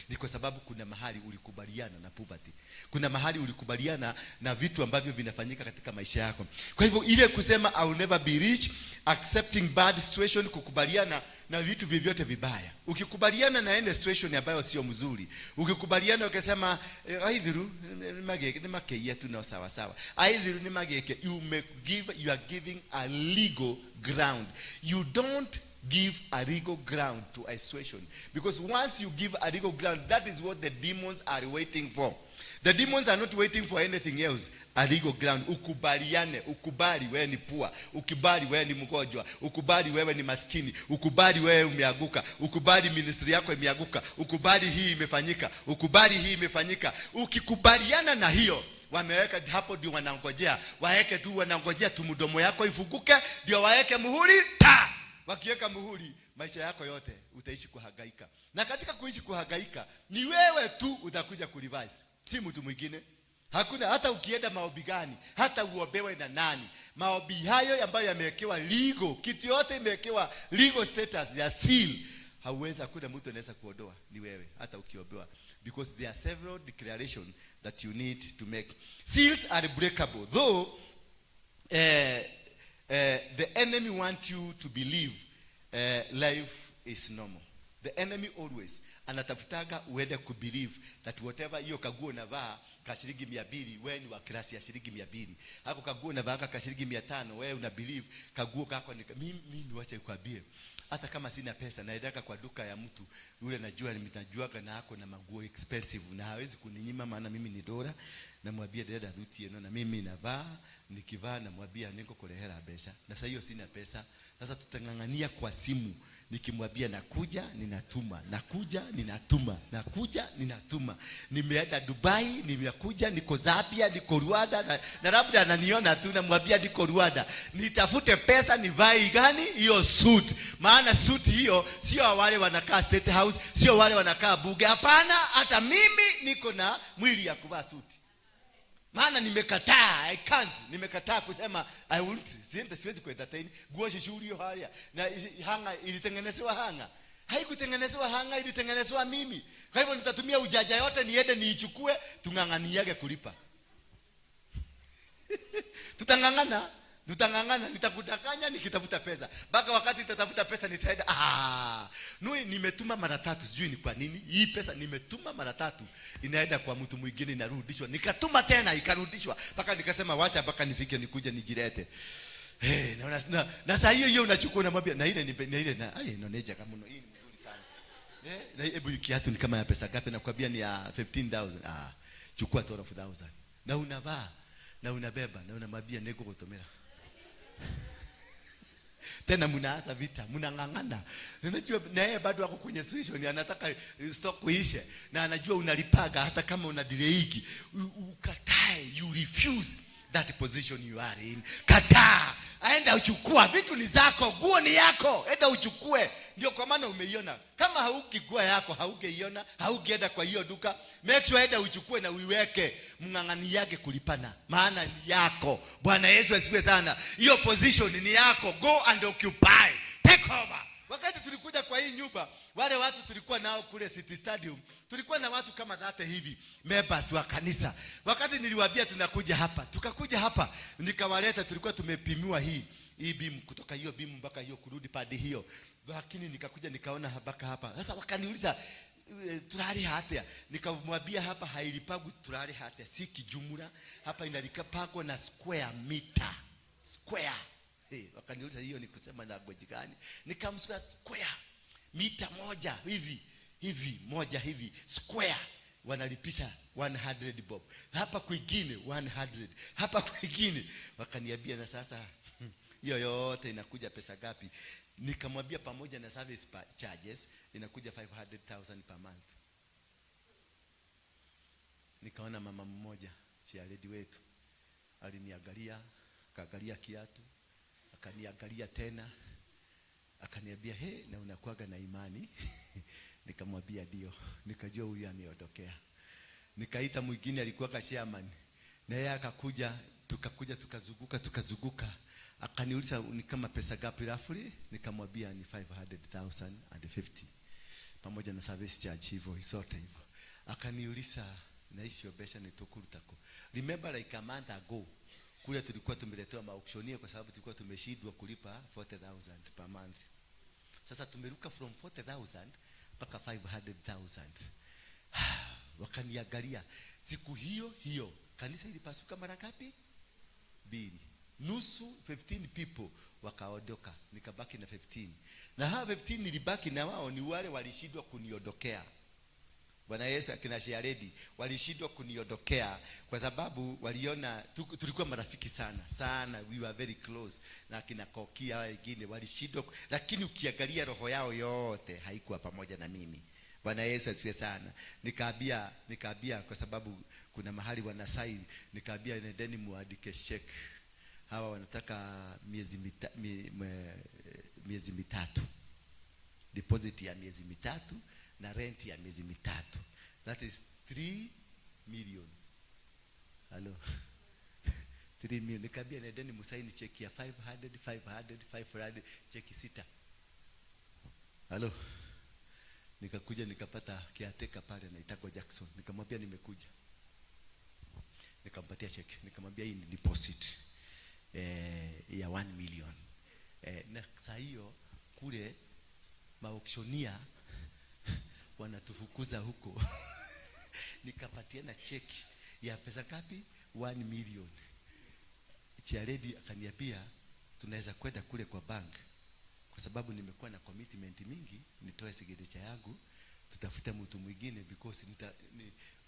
Ni kwa sababu kuna mahali ulikubaliana na poverty. Kuna mahali ulikubaliana na vitu ambavyo vinafanyika katika maisha yako. Kwa hivyo ile kusema "I will never be rich", accepting bad situation, kukubaliana na vitu vyovyote vibaya. Ukikubaliana na any situation ambayo sio mzuri, ukikubaliana ukisema, "Aithiru ni makeia tu no sawa sawa. Aithiru ni mageke", you may give you are giving a legal ground. You don't give a legal ground to a situation, because once you give a legal ground, that is what the demons are waiting for. The demons are not waiting for anything else. A legal ground. Ukubaliane, ukubali wewe ni poor, ukubali wewe ni mgonjwa, ukubali wewe ni maskini, ukubali wewe umeanguka, ukubali ministry yako imeanguka, ukubali hii imefanyika, ukubali hii imefanyika. Ukikubaliana na hiyo, wameweka hapo, ndio wanangojea waeke tu, wanangojea tu mdomo yako ifunguke ndio waeke muhuri ta. Wakiweka muhuri, maisha yako yote utaishi kuhangaika, na katika kuishi kuhangaika ni wewe tu utakuja kurevise, si mtu mwingine. Hakuna, hata ukienda maombi gani, hata uombewe na nani, maombi hayo ambayo yamewekewa legal, kitu yote imewekewa legal status ya seal, hauwezi, hakuna mtu anaweza kuondoa, ni wewe, hata ukiombewa, because there are several declaration that you need to make. Seals are breakable, though the enemy want you to believe life is normal. The enemy always anatafutaga uende kubelieve that whatever hiyo kaguo unavaa ka shilingi 200, wewe ni wa class ya shilingi 200. Hako kaguo unavaa ka shilingi 500, wewe una believe kaguo kako ni mimi wacha nikwambie, hata kama sina pesa, naendaka kwa duka ya mtu yule najua nitajuaga na ako na maguo expensive na hawezi kuninyima, maana mimi ni Dora. Namwambia, "Dada, ruti eno," na mimi navaa. Nikivaa namwambia, "Niko kurehera mbeca," na sasa hiyo sina pesa. Sasa tutang'ang'ania kwa simu. Nikimwambia nakuja, ninatuma, nakuja, ninatuma, nakuja, ninatuma. Nimeenda Dubai, nimekuja, niko Zambia, niko Rwanda na labda ananiona tu, namwambia niko Rwanda. Nitafute pesa nivae gani hiyo suit. Maana suit hiyo sio wale wanakaa State House, sio wale wanakaa bunge. Hapana, hata mimi niko na mwili ya kuvaa suit. Maana nimekataa, I can't, nimekataa kusema I won't, siende, siwezi kuentertain nguo shughuli haria na hanger ilitengenezewa hanger, haikutengenezewa hanger, ilitengenezewa mimi. Kwa hivyo nitatumia ujanja yote niende niichukue, tung'ang'aniage kulipa. Tutang'ang'ana, tutang'ang'ana, nitakudanganya nikitafuta pesa mpaka wakati nitatafuta pesa nitaenda, ah, nui nimetuma mara tatu, sijui ni kwa nini hii pesa nimetuma mara tatu inaenda kwa mtu mwingine, inarudishwa, nikatuma tena ikarudishwa, mpaka nikasema wacha mpaka nifike nikuje nijilete. Hey, na saa hiyo hiyo unachukua, unamwambia na ile ni na ile na ai inaoneja kama hii ni mzuri sana. Eh, na hebu kiatu ni kama ya pesa ngapi? Nakwambia ni ya 15,000. Ah, chukua 12,000. Na unavaa na unabeba na unamwambia nĩngũgũtũmĩra. Tena mnaanza vita, mnang'ang'ana. Unajua na yeye bado ako kwenye situation, anataka stock kuishe na anajua unalipaga hata kama una delay. Ukatae, you refuse that position you are in. Kataa. Aenda uchukua, vitu ni zako, nguo ni yako, enda uchukue. Ndio kwa maana umeiona. Kama haukigua yako, haungeiona, haugeenda kwa hiyo duka. Make sure enda uchukue na uiweke, mng'ang'aniage kulipana, maana ni yako. Bwana Yesu asifiwe sana. Hiyo position ni yako. Go and occupy. Take over. Wakati tulikuja kwa hii nyumba, wale watu tulikuwa nao kule City Stadium, tulikuwa na watu kama 30 hivi, members wa kanisa. Wakati niliwaambia tunakuja hapa, tukakuja hapa, nikawaleta, tulikuwa tumepimiwa hii beam, kutoka hiyo beam mpaka hiyo kurudi padi hiyo. Lakini nikakuja nikaona mpaka hapa. Sasa wakaniuliza, turari hatia. Nikamwambia hapa hailipagwi turari hatia, si kijumla. Hapa inalipagwa na square meter. Square. Hey, wakaniuliza hiyo ni kusema language gani? Nikamsuka square mita moja hivi hivi moja hivi square wanalipisha 100 bob, hapa kwingine 100, hapa kwingine. Wakaniambia na sasa hiyo yote inakuja pesa ngapi? Nikamwambia pamoja na service charges inakuja 500,000 per month. Nikaona mama mmoja chairlady wetu aliniangalia, akaangalia kiatu, akaniangalia tena, akaniambia, "He, na unakuwaga na imani?" Nikamwambia ndio. Nikajua huyu ameondokea. Nikaita mwingine alikuwa chairman, na yeye akakuja, tukakuja tukazunguka tukazunguka, akaniuliza ni kama pesa ngapi roughly? Nikamwambia ni 500,050 pamoja na service charge, hivyo zote hivyo. Akaniuliza na icio mbeca nĩ tũkũruta kũ? Remember, like a month ago kule tulikuwa tumeletewa maauctioneer kwa sababu tulikuwa tumeshindwa kulipa 40,000 per month. Sasa tumeruka from 40,000 mpaka 500,000. Wakaniangalia. Siku hiyo hiyo kanisa ilipasuka mara ngapi? Mbili. Nusu, 15 people wakaondoka, nikabaki na 15. Na hawa 15 nilibaki na wao ni wale walishindwa kuniondokea. Bwana Yesu, akina Shared walishindwa kuniondokea kwa sababu waliona tulikuwa marafiki sana sana, we were very close na akina Kokia wengine walishindwa, lakini ukiangalia roho yao yote haikuwa pamoja na mimi. Bwana Yesu asifiwe sana. Nikaambia kwa sababu kuna mahali wanasaini, nikaambia nendeni muandike cheque. Hawa wanataka miezi mitatu, deposit ya miezi mitatu na rent ya miezi mitatu, that is 3 million. Hello, 3 million. Nikaambia nendeni musaini cheki ya 500 500 500, cheki sita. Hello, nikakuja nikapata caretaker pale anaitwa Jackson, nikamwambia nimekuja, nikampatia cheki, nikamwambia hii ni deposit ya 1 million. Na saa hiyo kule maauctioneer wanatufukuza huko, nikapatiana cheki ya pesa ngapi? 1 million. Chairlady akaniambia tunaweza kwenda kule kwa bank kwa sababu nimekuwa na commitment mingi, nitoe signature yangu, tutafute mtu mwingine because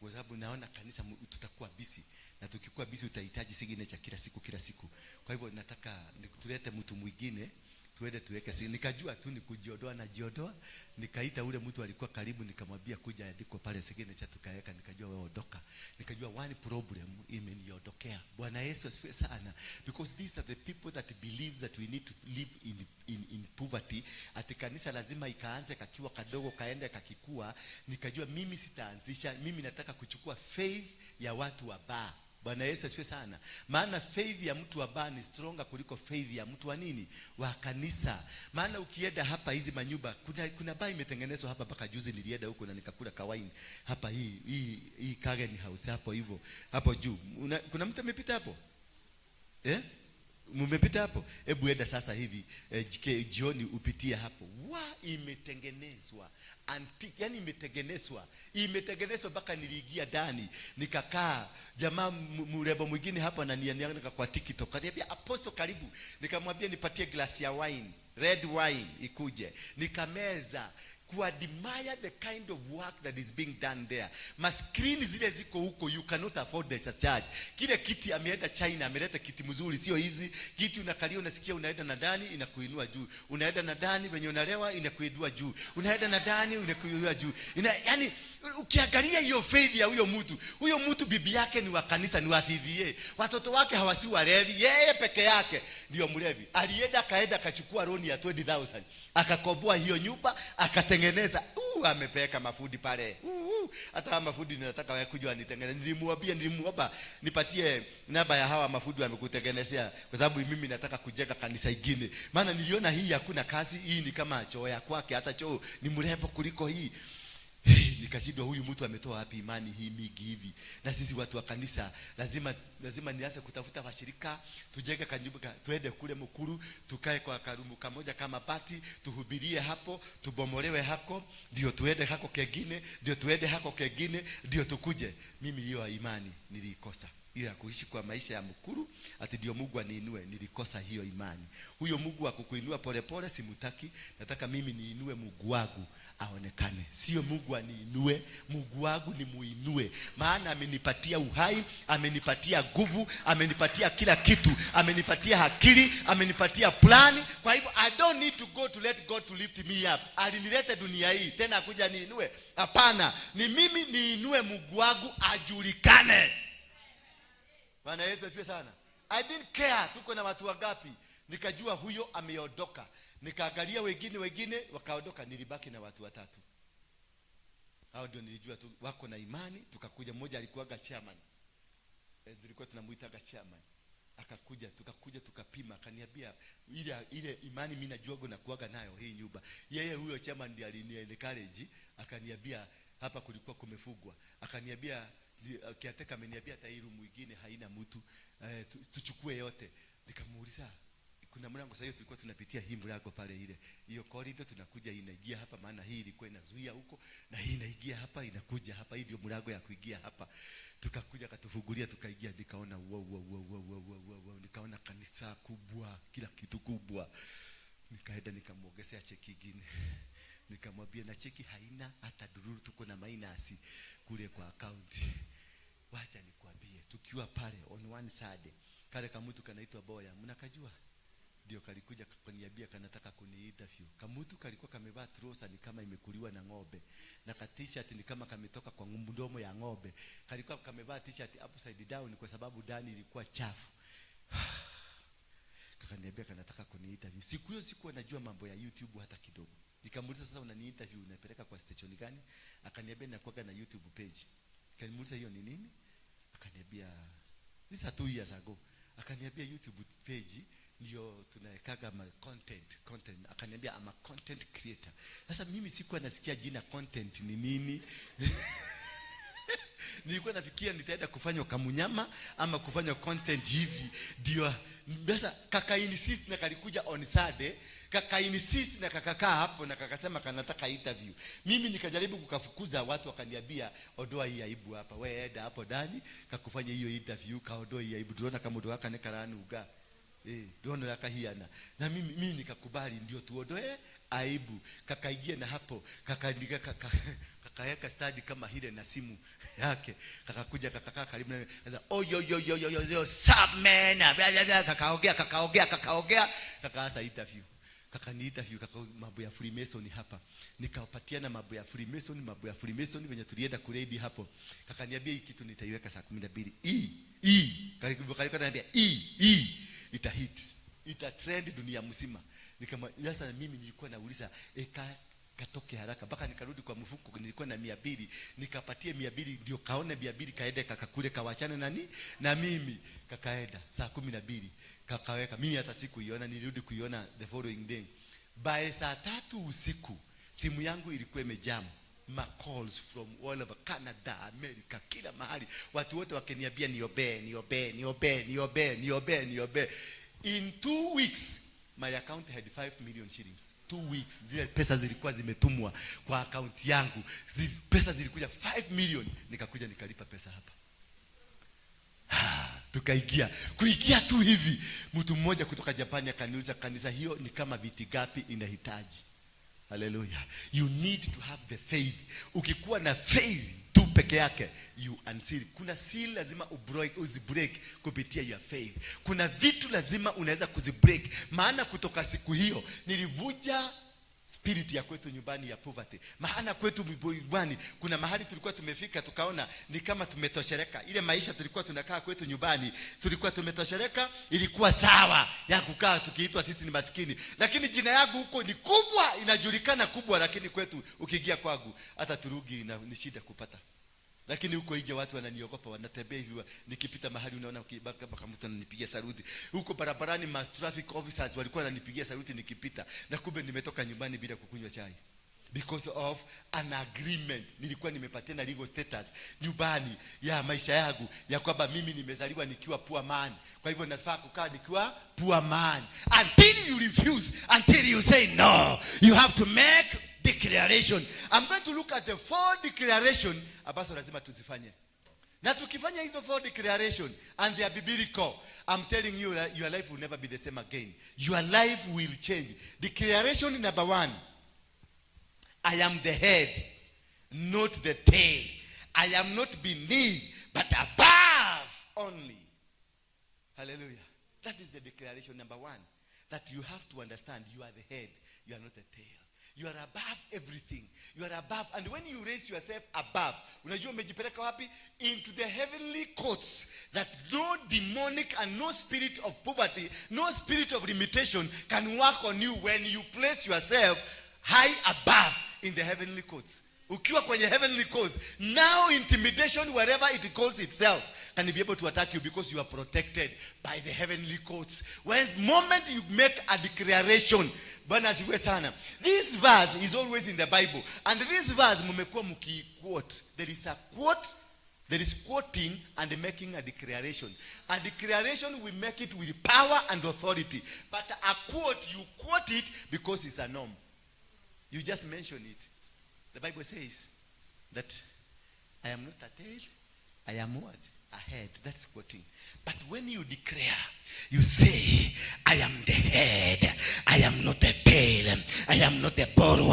kwa sababu naona kanisa tutakuwa busy, na tukikuwa busy utahitaji signature kila siku kila siku. Kwa hivyo nataka tulete mtu mwingine. Tuende tuweke si. Nikajua tu ni kujiondoa najiondoa. Nikaita ule mtu alikuwa karibu, nikamwambia kuja andiko pale signature, tukaweka. Nikajua wewe ondoka. Nikajua one problem imeniondokea. Bwana Yesu asifiwe sana, because these are the people that believes that we need to live in poverty. Ati kanisa lazima ikaanze kakiwa kadogo kaende kakikua. Nikajua mimi sitaanzisha, mimi nataka kuchukua faith ya watu wa baa. Bwana Yesu asifiwe sana. Maana faith ya mtu wa baa ni stronger kuliko faith ya mtu wa nini? Wa kanisa. Maana ukienda hapa hizi manyumba, kuna baa imetengenezwa hapa. Mpaka juzi nilienda huko na nikakula kawaini hapa, hii Karen House hapo hivyo hapo juu. Kuna mtu amepita hapo? Eh? Mmepita hapo? Hebu enda sasa hivi jioni upitie hapo. Wa imetengenezwa antique, yani imetengenezwa. Imetengenezwa mpaka niliingia ndani nikakaa. Jamaa mrembo mwingine hapa ananiandika kwa TikTok. Akaniambia, "Apostle, karibu." Nikamwambia nipatie glass ya wine, red wine ikuje. Nikameza kuadmire the kind of work that is being done there. Mascreen zile ziko huko, you cannot afford the charge. Kile kiti ameenda China, ameleta kiti mzuri, sio hizi. Kiti unakalia unasikia unaenda na ndani inakuinua juu. Unaenda na ndani venye unalewa inakuinua juu. Unaenda na ndani inakuinua juu. Yani ukiangalia hiyo faith ya huyo mtu, huyo mtu bibi yake ni wa kanisa, ni wa PDA. Watoto wake hawasi walevi, yeye peke yake ndio mlevi. Alienda akaenda akachukua loan ya 20,000. Akakomboa hiyo nyumba, akatengeneza. Amepeleka mafundi pale. Hata hawa mafundi ninataka wakuja wanitengeneze. Nilimwambia, nilimuomba nipatie namba ya hawa mafundi wamekutengenezea, kwa sababu mimi nataka kujenga kanisa ingine. Maana niliona hii hakuna kazi, hii ni kama choo ya kwake, hata choo ni mrembo kuliko hii. Nikashindwa huyu mtu ametoa wapi imani hii mingi hivi? Na sisi watu wa kanisa lazima nianze kutafuta washirika, tujenge kanyumba, tuende kule Mukuru, tukae kwa karumu kamoja kama bati, tuhubirie hapo, tubomolewe hako, ndio tuende hako kengine, ndio tuende hako kengine, ndio tukuje. Mimi hiyo imani nilikosa. Hiyo ya kuishi kwa maisha ya Mukuru ati ndio Mungu aniinue, nilikosa hiyo imani. Huyo Mungu wa kukuinua polepole simutaki. Nataka mimi niinue Mungu wangu aonekane. Sio Mungu aniinue, Mungu wangu ni muinue. Maana amenipatia uhai, amenipatia nguvu, amenipatia kila kitu, amenipatia akili, amenipatia plani. Kwa hivyo I don't need to go to let God to lift me up. Alinileta dunia hii tena akuja niinue? Hapana, ni mimi niinue Mungu wangu ajulikane. Bwana Yesu asifiwe sana. I didn't care tuko na watu wangapi. Nikajua huyo ameondoka. Nikaangalia wengine wakaondoka, nilibaki na watu watatu. Hao ndio nilijua tu wako na imani. Tukakuja, mmoja alikuwaga chairman. Tulikuwa tunamuitaga chairman. Akakuja, tukakuja tukapima, akaniambia ile imani mimi najua na kuaga nayo hii nyumba. Yeye huyo chairman ndiye alini encourage, akaniambia hapa kulikuwa kumefugwa. Akaniambia caretaker ameniambia hata hii room nyingine haina mtu, tuchukue yote. Nikamuuliza kuna mlango, sasa hiyo tulikuwa tunapitia hii mlango pale, ile hiyo corridor tunakuja inaingia hapa, maana hii ilikuwa inazuia huko na hii inaingia hapa inakuja hapa, hii ndio mlango ya kuingia hapa. Tukakuja akatufungulia tukaingia, nikaona wow, wow, wow, wow, wow, wow, wow, wow. Nikaona kanisa kubwa, kila kitu kubwa. Nikaenda nikamwongezea cheki ingine, nikamwambia na cheki haina hata dururu, tuko na minus kule kwa account. Wacha nikwambie, tukiwa pale on one side, kale kamutu kanaitwa Boya, mnakajua? Ndio kalikuja kaniambia kanataka kuni interview. Kamutu kalikuwa kamevaa trouser ni kama imekuliwa na ng'ombe, na ka t-shirt ni kama kametoka kwa mdomo ya ng'ombe. Kalikuwa kamevaa t-shirt upside down kwa sababu ndani ilikuwa chafu. Kakaniambia kanataka kuni interview. Siku hiyo sikuwa najua mambo ya YouTube hata kidogo. Nikamuuliza, sasa unani interview unapeleka kwa station gani? Akaniambia nakuaga na YouTube page. Nikamuuliza hiyo ni nini? Akaniambia this are 2 years ago. Akaniambia YouTube page ndio tunawekaga ma content. Akaniambia I'm a content creator. Sasa mimi sikuwa nasikia jina content ni nini. Nilikuwa nafikiria nitaenda kufanya kamunyama ama kufanya content hivi. Ndio sasa kaka insist na kalikuja on Saturday, kaka insist na kakakaa hapo na kakasema kanataka interview. Mimi nikajaribu kukafukuza, watu wakaniambia ondoa hii aibu hapa. Wewe enda hapo ndani kakufanya hiyo interview, kaondoa hii aibu. Tunaona kama ndo waka nekaranuga. Ndio kahiana. Na mimi nikakubali ndio tuondoe aibu. Kakaingia na hapo, kakaandika kakaweka study kama ile na simu yake. Kakakuja kakakaa karibu na sasa, oh yo yo yo yo yo yo sub man. Bla, bla, bla. Kakaongea, kakaongea, kakaongea, kakaanza interview. Kakaniinterview kaka mambo ya Freemason hapa. Nikapatiana mambo ya Freemason, mambo ya Freemason venye tulienda kuredi hapo. Kakaniambia hii kitu nitaiweka saa 12. E E karibu karibu, kaniambia E E ita hit. Ita trend dunia mzima. Nikama sasa mimi nilikuwa nauliza eka katoke haraka mpaka nikarudi kwa mfuko, nilikuwa na 200, nikapatie 200 ndio kaone 200, kaende kakakule, kawachane nani na mimi. Kakaenda saa 12 kakaweka, mimi hata sikuiona, nilirudi kuiona the following day. By saa 3 usiku simu yangu ilikuwa imejam ma calls from all over Canada, America, kila mahali, watu wote wakiniambia niobee, niobee, niobee, niobee, niobee, niobee. In 2 weeks my account had 5 million shillings. 2 weeks, zile pesa zilikuwa zimetumwa kwa akaunti yangu. Pesa zilikuja 5 million. Nikakuja nikalipa pesa hapa. Tukaingia, kuingia tu hivi, mtu mmoja kutoka Japani akaniuliza, "Kanisa hiyo ni kama viti gapi inahitaji?" Haleluya. You need to have the faith. Ukikuwa na faith tu peke yake, you unseal. Kuna seal lazima ubreak, uzibreak kupitia your faith. Kuna vitu lazima unaweza kuzibreak. Maana kutoka siku hiyo nilivunja spirit ya kwetu nyumbani ya poverty. Maana kwetu nyumbani kuna mahali tulikuwa tumefika tukaona ni kama tumetosheleka. Ile maisha tulikuwa tunakaa kwetu nyumbani, tulikuwa tumetosheleka, ilikuwa sawa ya kukaa tukiitwa sisi ni maskini. Lakini jina yangu huko ni kubwa, inajulikana kubwa, lakini kwetu ukiingia kwangu hata turugi ni shida kupata. Lakini huko nje watu wananiogopa, wanatembea hivi, nikipita mahali unaona mpaka mtu ananipigia saluti. Huko barabarani ma traffic officers walikuwa wananipigia saluti nikipita, na kumbe nimetoka nyumbani bila kukunywa chai because of an agreement nilikuwa nimepatia na legal status nyumbani ya maisha yangu ya kwamba mimi nimezaliwa nikiwa poor man, kwa hivyo nafaa kukaa nikiwa poor man until you refuse, until you say no. You have to make declaration. I'm going to look at the four declaration ambazo lazima tuzifanye, na tukifanya hizo four declaration, and they are biblical, I'm telling you that your life will never be the same again. Your life will change. Declaration number one: I am the head, not the tail. I am not beneath, but above only. Hallelujah. That is the declaration number one. That you have to understand you are the head, you are not the tail. You are above everything. You are above. And when you raise yourself above, unajua umejipeleka wapi? Into the heavenly courts that no demonic and no spirit of poverty, no spirit of limitation can work on you when you place yourself high above in the heavenly courts. Ukiwa kwenye heavenly courts, now intimidation, wherever it calls itself, can be able to attack you because you are protected by the heavenly courts. When moment you make a declaration, Bwana asifiwe sana. This verse is always in the Bible. And this verse mmekuwa mkiquote. There is a quote. There is quoting and making a declaration. A declaration, we make it with power and authority. But a quote, you quote it because it's a norm. You just mention it. The Bible says that I am not a tail, I am what? A head. That's quoting. But when you declare, you say, "I am the head, I am not the tail, I am not the borrower,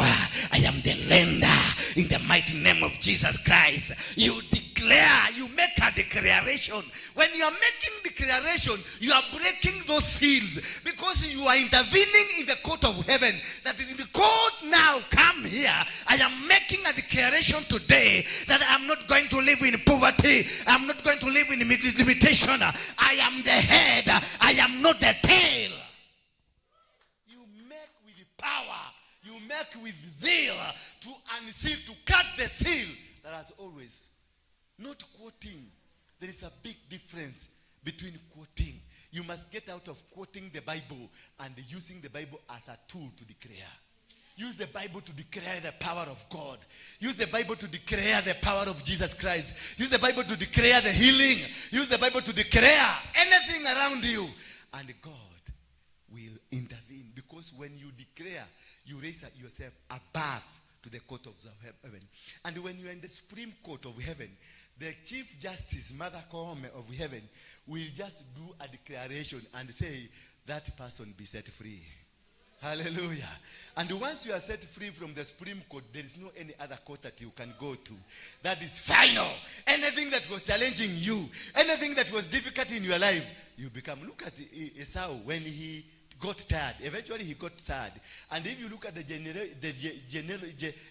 I am the lender, in the mighty name of Jesus Christ." You declare, you make a declaration. When you are making declaration, you are breaking those seals because you are intervening in the court of heaven. That in the court now, come here. I am making a declaration today that I am not going to live in poverty. I'm not going to live in limitation. I am the head. I am not the tail. You make with power. You make with zeal to unseal, to cut the seal that has always. Not quoting. There is a big difference between quoting. You must get out of quoting the Bible and using the Bible as a tool to declare. Use the Bible to declare the power of God. Use the Bible to declare the power of Jesus Christ. Use the Bible to declare the healing. Use the Bible to declare anything around you. And God will intervene. Because when you declare, you raise yourself above to the court of the heaven. And when you are in the Supreme Court of heaven, the Chief Justice, Mother Koome of heaven, will just do a declaration and say, "That person be set free." Hallelujah. And once you are set free from the Supreme Court, there is no any other court that you can go to. That is final. Anything that was challenging you, anything that was difficult in your life, you become. Look at Esau when he got tired. Eventually he got tired. And if you look at the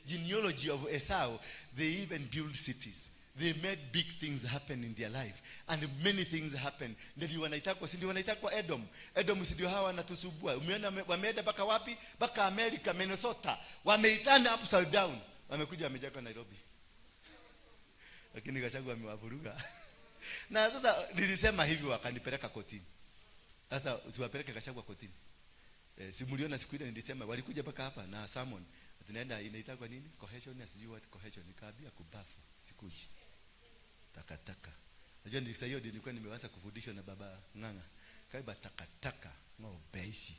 genealogy of Esau, they even built cities. They made big things happen in their life. And many things happen. Ndio wanaitwa, si ndio wanaitwa Edom. Edom si ndio hawa wanatusumbua. Umeona wameenda mpaka wapi? Mpaka America, Minnesota. Wameitana upside down. Wamekuja wamejaga Nairobi. Lakini Gachagua amewavuruga. Na sasa nilisema hivi, wakanipeleka kotini. Sasa usiwapeleke Gachagua kotini. Eh, si mliona siku ile nilisema walikuja mpaka hapa na summon. Tunaenda, inaitwa nini? Cohesion na sijui what cohesion. Nikaambia kubafu sikuji. Takataka. Najua ndio hiyo ndio nilikuwa nimeanza kufundishwa na baba Ng'ang'a. Kaiba takataka ng'ombe ici.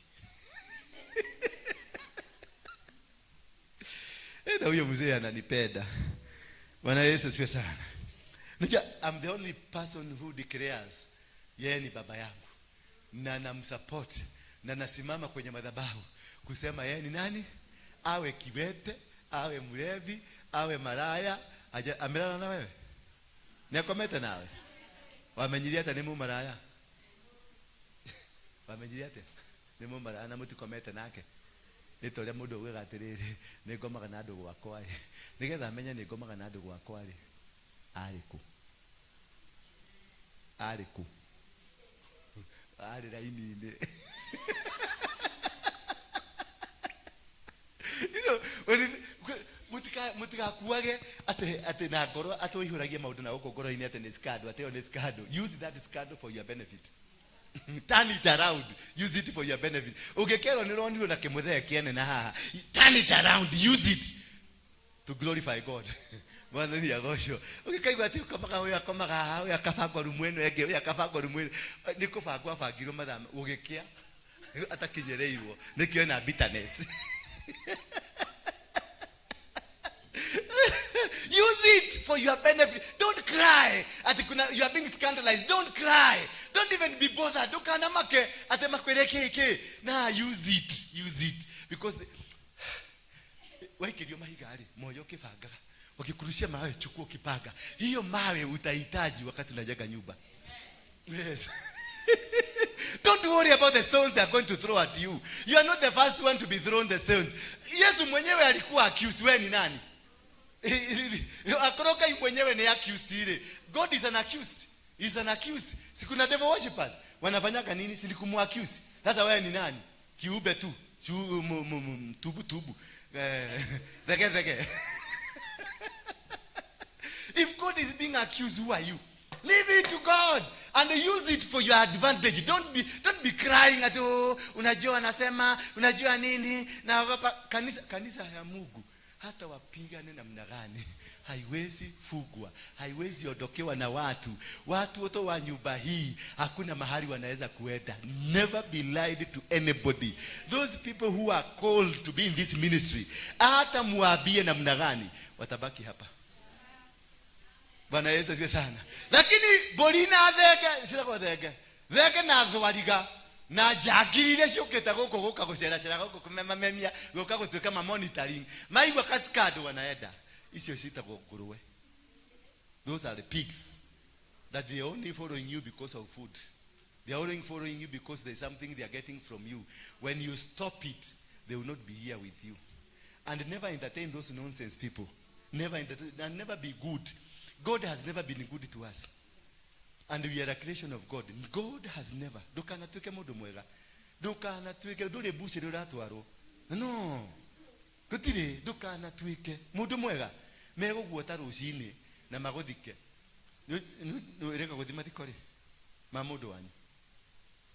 Eh, na huyo mzee ananipenda. Bwana Yesu asifiwe sana. Unajua, I'm the only person who declares yeye ni baba yangu na namsupport na nasimama kwenye madhabahu kusema yeye ni nani, awe kiwete, awe mlevi, awe maraya. Amelala na wewe? Niakomete nawe? Wamenyirie ata nĩ mũmaraya? Wamenyirie atĩa nĩ mũmaraya na mũtikomete nake? Nĩ ta ũrĩa mũndũ augaga atĩrĩrĩ, nĩ ngomaga na andũ gwakwa rĩ, nĩgetha amenye nĩ ngomaga na andũ gwakwa rĩ, arĩ kũ? Arĩ kũ? Arĩ raini-inĩ. When mũtigakuage atĩ na ngoro atĩ ũihũragie maũndũ na gũkũ ngoro-inĩ atĩ nĩ scandal, atĩ ĩyo nĩ scandal. Use that scandal for your benefit. Turn it around, use it for your benefit. Ũngĩkerwo nĩ ũronirwo na kĩmũthee kĩene na haha, turn it around, use it to glorify God. Mwathani agocwo. Ũngĩkaigua atĩ ũkomaga, ũyũ akomaga haha, ũyũ akabangwo rumu ĩno ĩngĩ, ũyũ akabangwo rumu ĩno, nĩ kũbangwo abangirwo mathaa gũgĩkĩa atakinyĩrĩirwo, nĩkĩo ena bitterness. Use it for your benefit. Don't cry. Ati kuna, you are being scandalized. Don't cry. Don't even be bothered. Ndũkanamake atĩ makwĩre kĩ kĩ. Na use it. Use it. Because waikĩrio mahiga rĩ, moyo ũkĩbangaga. Wakikurushia mawe, chukua ukipanga. Hiyo mawe utahitaji wakati unajenga nyumba. Yes. Don't worry about the stones they are going to throw at you. You are not the first one to be thrown the stones. Yesu mwenyewe alikuwa accused. Wewe ni nani? Akorwo Ngai mwenyewe ni accused ile. God is an accused. Is an accused. Si kuna devil worshippers wanafanyaga nini? Si ni kumuaccuse. Sasa wewe ni nani? Kiube tu. Tubu tubu. Thege thege. If God is being accused, who are you? Leave it to God and use it for your advantage. Don't be crying at, oh, unajua anasema, unajua nini na hapa. Kanisa ya Mungu, hata wapigane namna gani, haiwezi fugwa, haiwezi ondokewa na watu. Watu wote wa nyumba hii hakuna mahali wanaweza kuenda. Never be lied to anybody. Those people who are called to be in this ministry, hata muambie namna gani, watabaki hapa. Bwana Yesu asifiwe sana. Lakini mbũri na thenge ciragwo thenge, thenge na thwariga na njangiri iria ciũkĩte gũkũ gũka gũceracera gũkũ kũmemamemia gũka gũtuĩka ma monitoring, maigua kaskado wanaenda. Icio citagwo ngũrwe. Those are the pigs that they are only following you because of food. They are only following you because there's something they are getting from you. When you stop it, they will not be here with you. And never entertain those nonsense people. Never entertain, and never be good. God has never been good to us. And we are a creation of God. God has never. Ndũkanatuĩke mũndũ mwega. Ndũkanatuĩke, ndũrĩ mbucĩrĩ ũratwarwo. No. Gũtirĩ, ndũkanatuĩke mũndũ mwega. Megũguota rũcinĩ na magũthike. Nĩ gũthiĩ mathiko rĩ ma mũndũ wanyu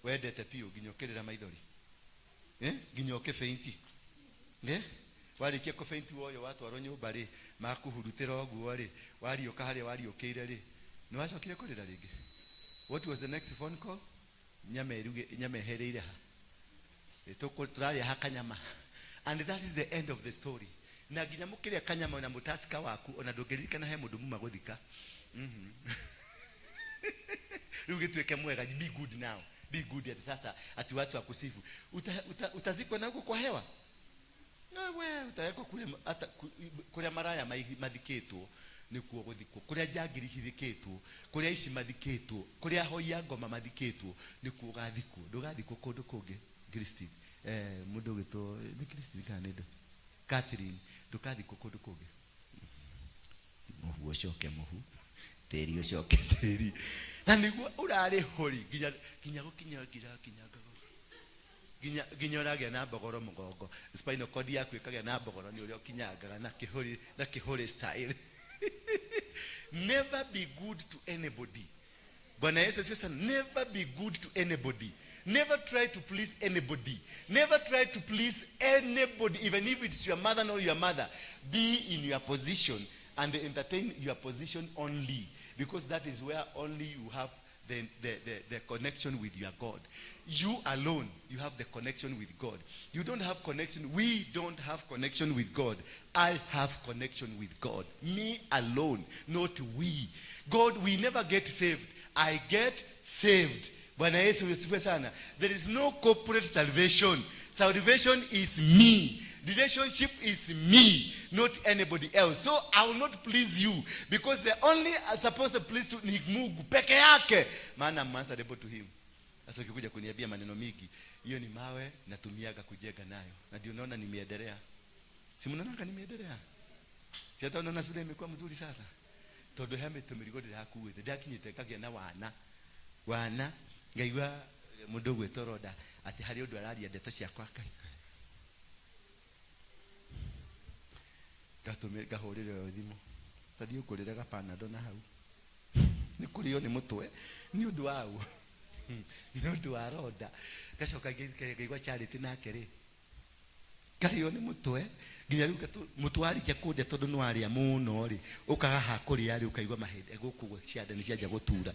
wendete biũ nginya ũkĩrĩra maithori, eh? Nginya ũkĩbeinti, eh? Warĩkia kũbeinti woyo watwarwo nyũmba rĩ, makũhurutĩra ũguo rĩ, wariũka harĩa wariũkĩire rĩ, nĩ wacokire kũrĩra rĩngĩ? What was the next phone call? Nyama ĩruge, nyama ĩhereire ha? Tũrarĩa ha kanyama? And that is the end of the story. Na nginya mũkĩrĩa kanyama na mũtasika waku, ona ndũngĩririkana he mũndũ muma gũthika. Rĩu gĩtuĩke mwega. Be good now, be good. Ati sasa ati watu wakusifu, utazikwa na huko kwa hewa. We utawekwa kule hata kuria maraya mathikĩtwo nĩkuo gũthikwo, kũrĩa njangiri cithikĩtwo, kũrĩa ici mathikĩtwo, kũrĩa ahoi a ngoma mathikĩtwo nĩkuo ũgathikwo. Ndũgathikwo kũndũ kũngĩ. Christine, mũndũ ũgĩtwo nĩ Christine kana nĩ ndũ Catherine, ndũkathikwo kũndũ kũngĩ. Mũhu ũcoke mũhu, tĩri ũcoke tĩri. Na nĩguo ũrarĩ hũri nginya nginya gũkinya nginya kinya nginya nginya ũragĩa na mbogoro mũgongo, spinal cord yaku ĩkagĩa na mbogoro nĩ ũrĩa ũkinyangaga na kĩhũri, na kĩhũri style. Never be good to anybody. Bwana Yesu asifiwe sana. Never be good to anybody. Never try to please anybody. Never try to please anybody, even if it's your mother or your mother. Be in your position and entertain your position only, because that is where only you have the connection with your God. You alone, you have the connection with God. You don't have connection. We don't have connection with God. I have connection with God. Me alone, not we. God, we never get saved. I get saved. Bwana Yesu asifiwe sana. There is no corporate salvation. Salvation is me. Relationship is me, not anybody else. So I will not please you, because the only supposed to please to ni Mungu peke yake. Maana I'm answerable to him. Sasa ukikuja kuniambia maneno mingi, hiyo ni mawe natumiaga kujenga nayo. Na ndio unaona nimeendelea. Si mnaona nimeendelea? Si hata unaona shule imekuwa mzuri sasa. Tondu he mĩtũ mĩrigo ndĩrakuĩte, ndakinyĩte ngagĩa na wana. Wana ngaigua mũndũ ũgwĩtwo Roda atĩ harĩ ũndũ araria ndeto ciakwa, ngatũmĩra ngahũrĩra thimũ, tathiĩ ũngũrĩre gapanado na hau nĩ kũrĩo nĩ mũtwe nĩ ũndũ wa ũ nĩ ũndũ wa Roda. Ngacoka ngaigua Charity nake rĩ ngarĩo nĩ mũtwe nginya rĩu mũtwe warĩkia kũndĩa tondũ nĩ warĩa mũno rĩ, ũkaga ha kũrĩa rĩ, ũkaigua mahĩndĩ gũkũ ũguo ciande nĩ cianjia gũtura,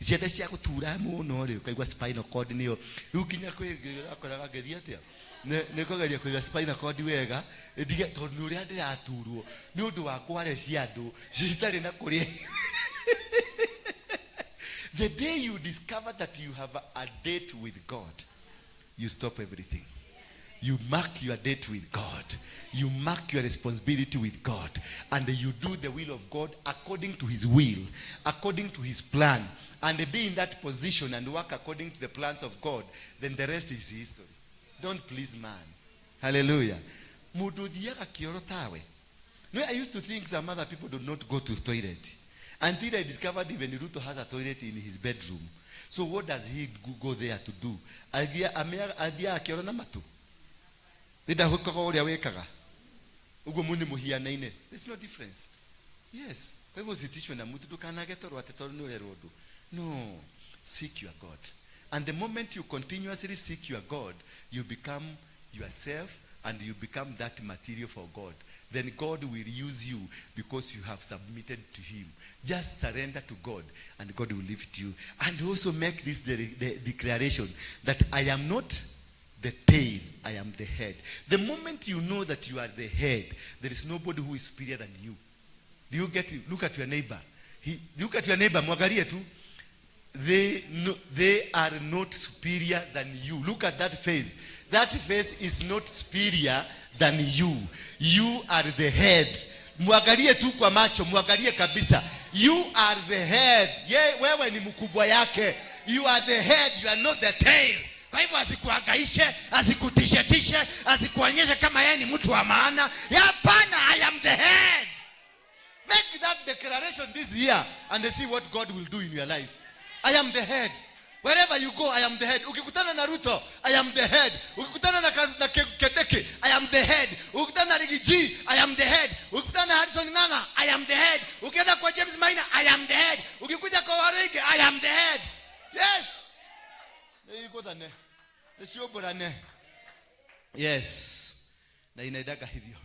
ciande cia gũtura mũno rĩ, ũkaigua spinal cord nĩyo rĩu nginya kwĩ akoraga ngĩthiĩ atĩa nĩ kũgeria kũiga spinal cord wega ndige tondũ nĩ ũrĩa ndĩraturwo nĩ ũndũ wa kware cia andũ citarĩ na kũrĩa. The day you discover that you have a date with God, you stop everything. You mark your date with God. You mark your responsibility with God. And you do the will of God according to his will, according to his plan. And be in that position and work according to the plans of God. Then the rest is history. Don't please man. Hallelujah. Mũndũ ũthiaga kĩoro tawe. No, I used to think some other people do not go to toilet. Until I discovered even Ruto has a toilet in his bedroom. So what does he go there to do? Athiaga kĩoro na matu? Ndahũkaga ũrĩa wĩkaga. Ũguo mu nĩ mũhianaine. There's no difference. Yes. Kwa hivyo usitishwe na mtu, ndũkanage toro atĩ tondũ nĩ ũrerwo ũndũ. No. Seek your God. And the moment you continuously seek your God, you become yourself and you become that material for God. Then God will use you because you have submitted to him. Just surrender to God and God will lift you. And also make this the declaration that I am not the tail, I am the head. The moment you know that you are the head, there is nobody who is superior than you. Do you get it? Look at your neighbor. Look at your neighbor, mwangalie tu. They, no, they are not superior than you. Look at that face. That face is not superior than you. You are the head. Mwangalie tu kwa macho, mwangalie kabisa. You are the head. Ye, wewe ni mkubwa yake. You are the head, you are not the tail. Kwa hivyo asikuhangaishe, asikutishe-tishe, asikuonyeshe kama yeye ni mtu wa maana. Hapana, I am the head. Make that declaration this year and see what God will do in your life. I am the head. Wherever you go, I am the head. Ukikutana na Ruto, I am the head. Ukikutana na Kindiki, I am the head. Ukikutana na Riggy G, I am the head. Ukikutana na Harrison Ng'ang'a, I am the head. Ukienda kwa James Maina, I am the head. Ukikuja kwa Waruinge, I am the head. Yes. Nĩigũthane. Nĩciũmbũrane. Yes. Na inaendaga hivyo.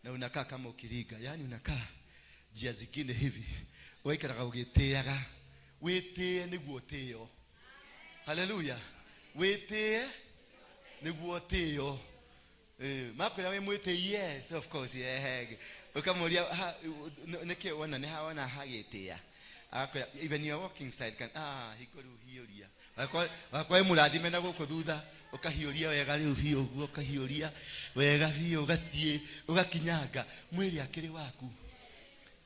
Na unakaa kama ukiriga. Yaani unakaa njia zingine hivi. Waikaraga ũgĩtĩaga. Wĩtĩe nĩguo ũtĩo. Hallelujah. Wĩtĩe nĩguo ũtĩo. Makwĩra wĩ mwĩtĩi, yes, of course, yeah. Ũkamũria, nĩkĩ wona nĩ ha wona hagĩtĩa? Agakwĩra, even your walking style can, hingo rĩu hiũria. Wakwa wĩ mũrathime na gũkũ thutha, ũkahiũria wega rĩu biũ ũguo, ũkahiũria wega biũ, ũgathiĩ, ũgakinyanga. Mwĩrĩ akĩrĩ waku.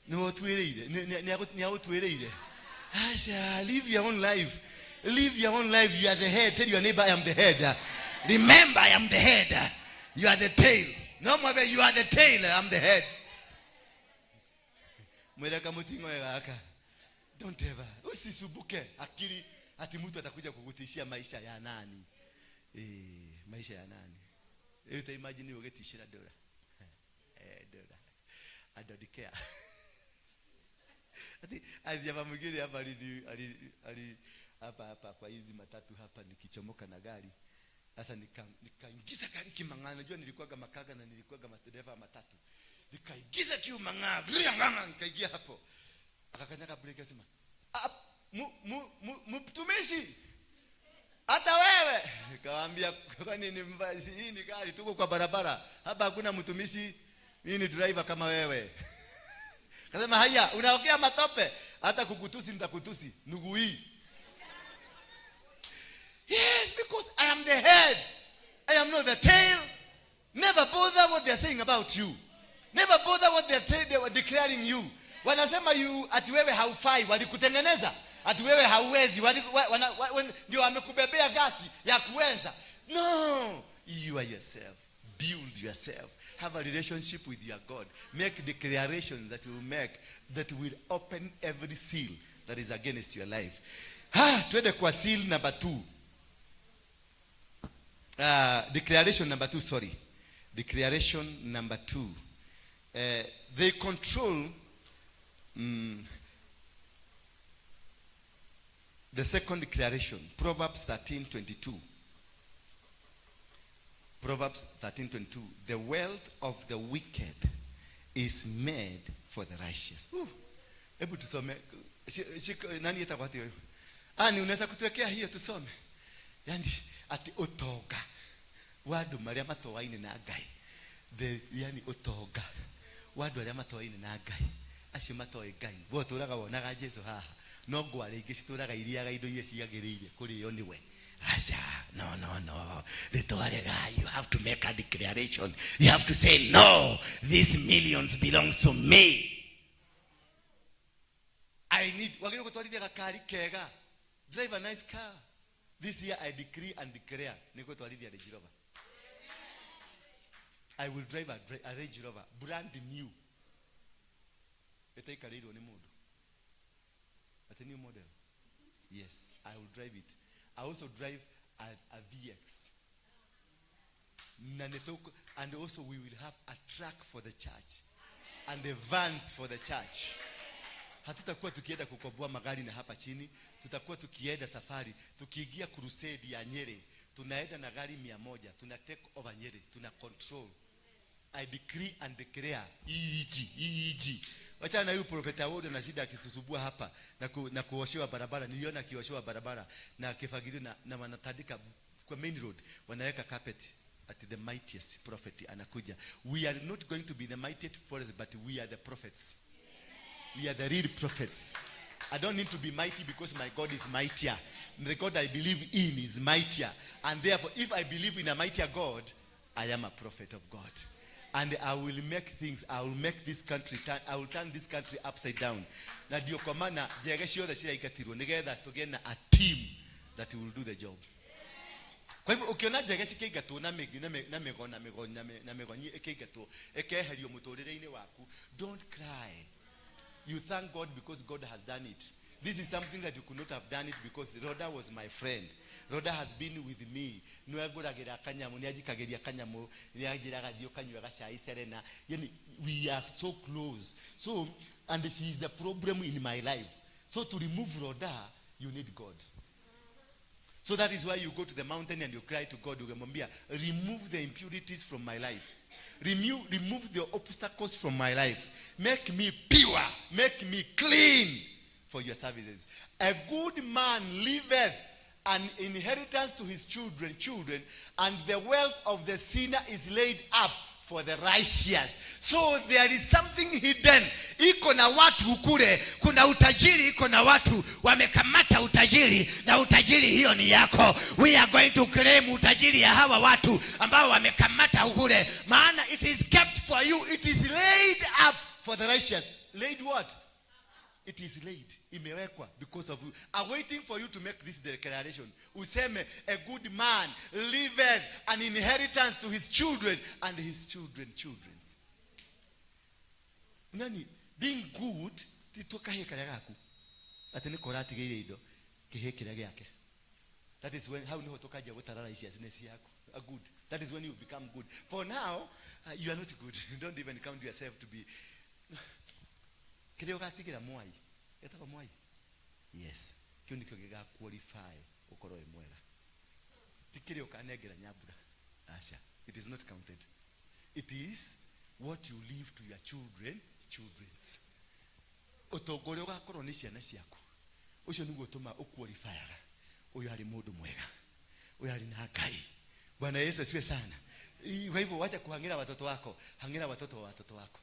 Nĩwe ũtuĩrĩire, nĩ agũtuĩrĩire. Acha, live your own life. Live your own life. You are the head. Tell your neighbor, I am the head. Remember, I am the head. You are the tail. No more, you are the tail. I am the head. Mwĩre kamũting'oe gaka. Don't ever. Usisumbuke akili ati mtu atakuja kukutishia maisha ya nani. Maisha ya nani? Ta imagine ũgĩtishĩra Dora. Dora. I don't care. Ati ati jamaa mwingine hapa ali hapa hapa kwa hizi matatu hapa nikichomoka na gari. Sasa nikaingiza gari kimang'aa. Najua nilikuwaga makaga na nilikuwaga madereva wa matatu. Nikaingiza kiumang'aa, ng'aa, nikaingia hapo. Akakanyaga breki akasema, "Ah, mtumishi, hata wewe." Nikamwambia, "Kwani ni hii ni gari, tuko kwa barabara. Hapa hakuna mtumishi, mimi ni driver kama wewe." Akasema, "Haya, unaongea matope, hata kukutusi nitakutusi, ndugu hii." Yes, because I am the head. I am not the tail. Never bother what they are saying about you. Never bother what they were declaring you. Wanasema you ati wewe haufai, walikutengeneza. Ati wewe hauwezi, ndio wamekubebea gasi ya kuweza. No, you are yourself. Build yourself. Have a relationship with your God. Make declarations that will make, that will open every seal that is against your life. Ha, twende kwa seal number 2. Declaration number 2, sorry. Declaration number 2. They control the second declaration, Proverbs 13:22. Proverbs 13:22. The wealth of the wicked is made for the righteous. Hebu tusome. Nani itakuwa hiyo? Ah, ni unaweza kutuwekea hiyo tusome. Yani ati utonga wa andũ marĩa matoaine na Ngai. The, yani utonga wa andũ arĩa matoaine na Ngai. Acio matoĩ Ngai. We ũtũraga wonaga Jesu haha. No ngware ingĩ citũraga iriaga indo iria ciagĩrĩire kũrĩo nĩwe. Acha, no, no, no. Rĩtwa, you have to make a declaration. You have to say, "No, these millions belongs to me." I need, wagĩrĩirwo gũtwarithia gakari kega. Drive a nice car. This year I decree and declare nĩ gũtwarithia Range Rover. I will drive a Range Rover brand new. Ĩtaikarĩirwo nĩ mũndũ. At a new model. Yes, I will drive it. I also drive a VX. Na and also we will have a truck for the church and the vans for the church. Hatutakuwa tukienda kukomboa magari na hapa chini, tutakuwa tukienda safari, tukiingia crusade ya Nyeri, tunaenda na gari 100, tuna take over Nyeri, tuna control. I decree and declare EEG, EEG. Wacha na huyu Prophet Awodo na shida akitusumbua hapa na kuoshewa barabara. Niliona akioshewa barabara na kifagilio na wanatandika kwa main road, wanaweka carpet at the mightiest prophet anakuja. We are not going to be the mightiest prophets, but we are the prophets. We are the real prophets. I don't need to be mighty because my God is mightier. The God I believe in is mightier. And therefore, if I believe in a mightier God, I am a prophet of God. And I will make things, I will make this country, turn, I will turn this country upside down. Na ndio kwa maana njege ciothe ciraingatirwo nigetha tũgĩe na a team that will do the job. Kwa hivyo ukiona njege cikĩingatwo na mĩgi na mĩ- na mĩgo na mĩgo na mĩ- na mĩgonyi ĩkĩingatwo ĩkeherio mũtũrĩre-inĩ waku, don't cry. You thank God because God has done it. This is something that you could not have done it because Rhoda was my friend. Rhoda has been with me. Nĩwe ngũragĩra kanyamũ, nĩ anjikagĩria kanyamũ, nĩ anjĩraga thiĩ ũkanyue gacai Serena. Yani, we are so close. So, and she is the problem in my life. So to remove Rhoda, you need God. So that is why you go to the mountain and you cry to God. Ukamwambia, "Remove the impurities from my life. Remove the obstacles from my life. Make me pure. Make me clean for your services." A good man leaveth an inheritance to his children, and the wealth of the sinner is laid up for the righteous. So there is something hidden. Iko na watu kule, kuna utajiri, iko na watu wamekamata utajiri, na utajiri hiyo ni yako. We are going to claim utajiri ya hawa watu ambao wamekamata kule, maana it is kept for you, it is laid up for the righteous. Laid what? It is laid, imewekwa because of you, awaiting for you to make this declaration. Useme, "A good man leaveth an inheritance to his children and his children children's." Nani being good ti tu kahĩ karĩa gaku atĩ nĩko ũratigĩire indo kĩhĩ kĩrĩa gĩake. That is when, hau niho tukanjia gũtara righteousness yaku. A good, that is when you become good. For now, you are not good. Don't even count yourself to be. Kĩrĩa ũgatigĩra mwai, etagwo mwai, yes, kĩu nĩkĩo gĩga qualify ũkorwo wĩ mwega. Ti kĩrĩa ũkanengera nyambura, aca, it is not counted. It is what you leave to your children children's. Ũtonga ũrĩa ũgakorwo nĩ ciana ciaku, ũcio nĩguo ũtũma ũqualifyaga ũyũ arĩ mũndũ mwega, ũyũ arĩ na Ngai. Bwana Yesu asifiwe sana. Kwa hivyo wacha kuhang'ira watoto wako, hang'ira watoto wa watoto wako.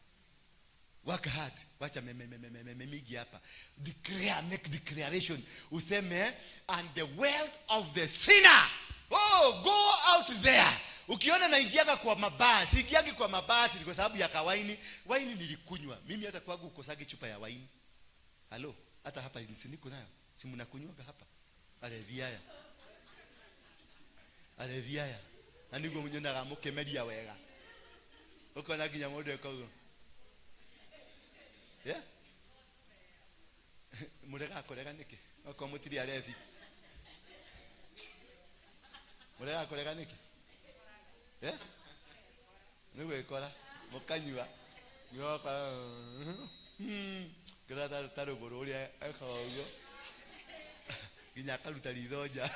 Work hard. Wacha mingi hapa. Declare, make declaration. Useme, "And the wealth of the sinner." Oh, go out there. Ukiona naingiaga kwa mabasi, ingiagi kwa mabasi ni kwa sababu ya kawaini. Waini nilikunywa mimi, hata kwangu ukosagi chupa ya waini. Halo, hata hapa si niko nayo? Si mnakunywaga hapa? Alevi aya, alevi aya, na niguo nyonaga mukimeria wega, ukona nginya mundu eka ũguo. Yeah? Mũregaga kũrega nĩkĩ okorwo mũtirĩ arebi? Mũregaga kũrega nĩkĩ? Yeah? Nĩ gwĩkora mũkanyua nyoka ngĩra ta rũgũrũ ũrĩa ekaga ũguo nginya akaruta ritho nja,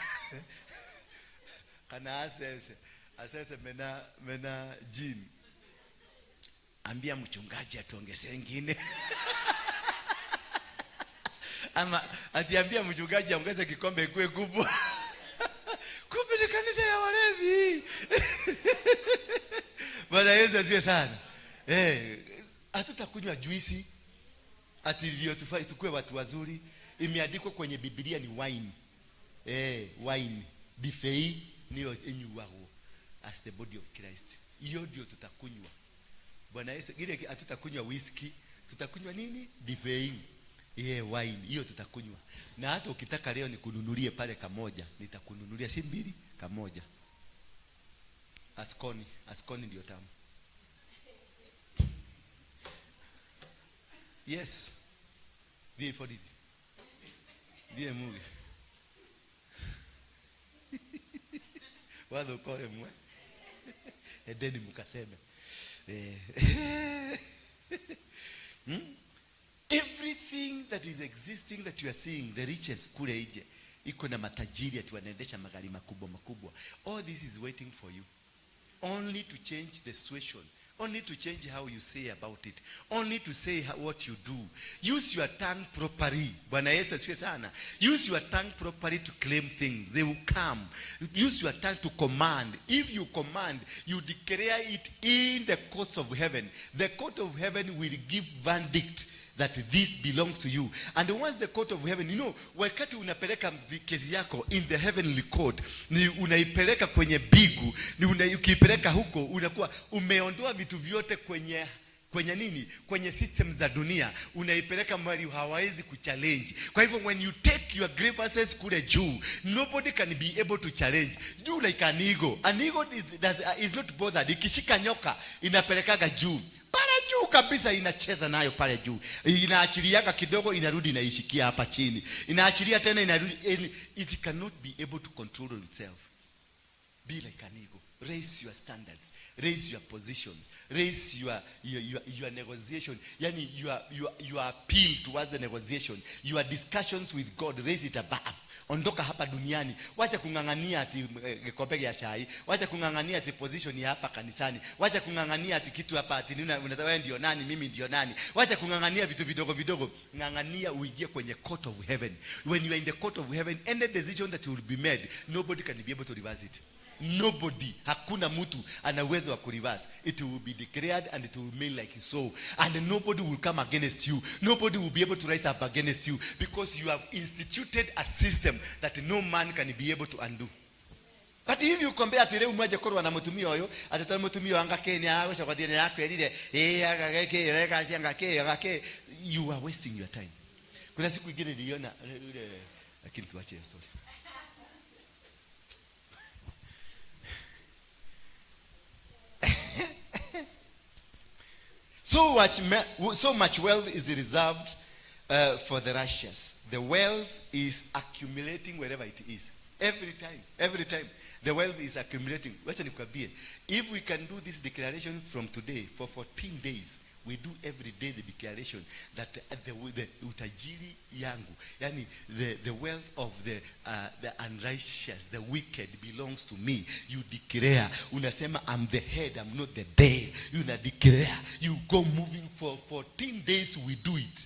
kana acece acece mena gin. Ambia mchungaji atuongezee ingine, ama atiambia mchungaji aongeze kikombe ikuwe kubwa. Kumbe ni kanisa ya walevi. Bwana Yesu asifiwe sana. Eh, hatutakunywa juisi ati ndio tukue watu wazuri. Imeandikwa kwenye Biblia ni wine. Eh, wine, ndibei niyo inyuagwo as the body of Christ. Hiyo ndio tutakunywa. Bwana Yesu, ile hatutakunywa whisky, tutakunywa nini? Ndibei. Yeah, wine hiyo tutakunywa. Na hata ukitaka leo nikununulie pale kamoja, nitakununulia, si mbili, kamoja. Asconi, Asconi ndio tamu. Yes. Thiĩ borithi. Thiĩ muge. Wathũka ũrĩmwe. Endeni mkaseme. Eh. Everything that is existing that you are seeing, the riches kule nje, iko na matajiri ati wanaendesha magari makubwa makubwa. All this is waiting for you. Only to change the situation. Only to change how you say about it. Only to say what you do. Use your tongue properly. Bwana Yesu asifiwe sana. Use your tongue properly to claim things. They will come. Use your tongue to command. If you command, you declare it in the courts of heaven. The court of heaven will give verdict that this belongs to you. And once the court of heaven, wakati unapeleka kesi yako in the heavenly court, ni unaipeleka kwenye bigu, ni ukiipeleka huko unakuwa umeondoa vitu vyote kwenye nini? Kwenye system za dunia, unaipeleka mahali hawawezi kuchallenge. Kwa hivyo when you take your grievances kule juu, nobody can be able to challenge. You like an eagle. An eagle is not bothered. Ikishika nyoka inapelekaga juu. Pale juu kabisa inacheza nayo pale juu. Inaachiliaga kidogo, inarudi inaishikia hapa chini. Inaachilia tena, inarudi. It cannot be able to control itself. Be like an eagle. Raise your standards, raise your positions, raise your negotiation. Yani your appeal towards the negotiation, your discussions with God, raise it above. Ondoka hapa duniani. Wacha kung'ang'ania ati kikombe ya chai, wacha kung'ang'ania ati position ya hapa kanisani, wacha kung'ang'ania ati kitu hapa ati nina, unataka wewe ndio nani, mimi ndio nani. Wacha kung'ang'ania vitu vidogo vidogo. Ng'ang'ania uingie kwenye court of heaven. When you are in the court of heaven, any decision that will be made, nobody can be able to reverse it. Nobody, hakuna mtu ana uwezo wa kureverse. It will be declared and it will remain like so. And nobody will come against you. Nobody will be able to rise up against you because you have instituted a system that no man can be able to undo. But if you compare ati riu mwaje korwa na mutumia uyu, ati tondu mutumia anga ke ni agũcoka ni akwĩrire, ĩ aga gĩkĩ, reka anga kĩ, anga kĩ, you are wasting your time. Kuna siku ingine niliona yule, lakini tuache hiyo story. So much wealth is reserved for the righteous. The wealth is accumulating wherever it is. Every time, every time, the wealth is accumulating. Wacha nikwambie, if we can do this declaration from today for 14 days, we do every day the declaration that the utajiri yangu, yani the wealth of the unrighteous, the wicked belongs to me. You declare, unasema I'm the head, I'm not the tail. You declare, you go moving for 14 days, we do it.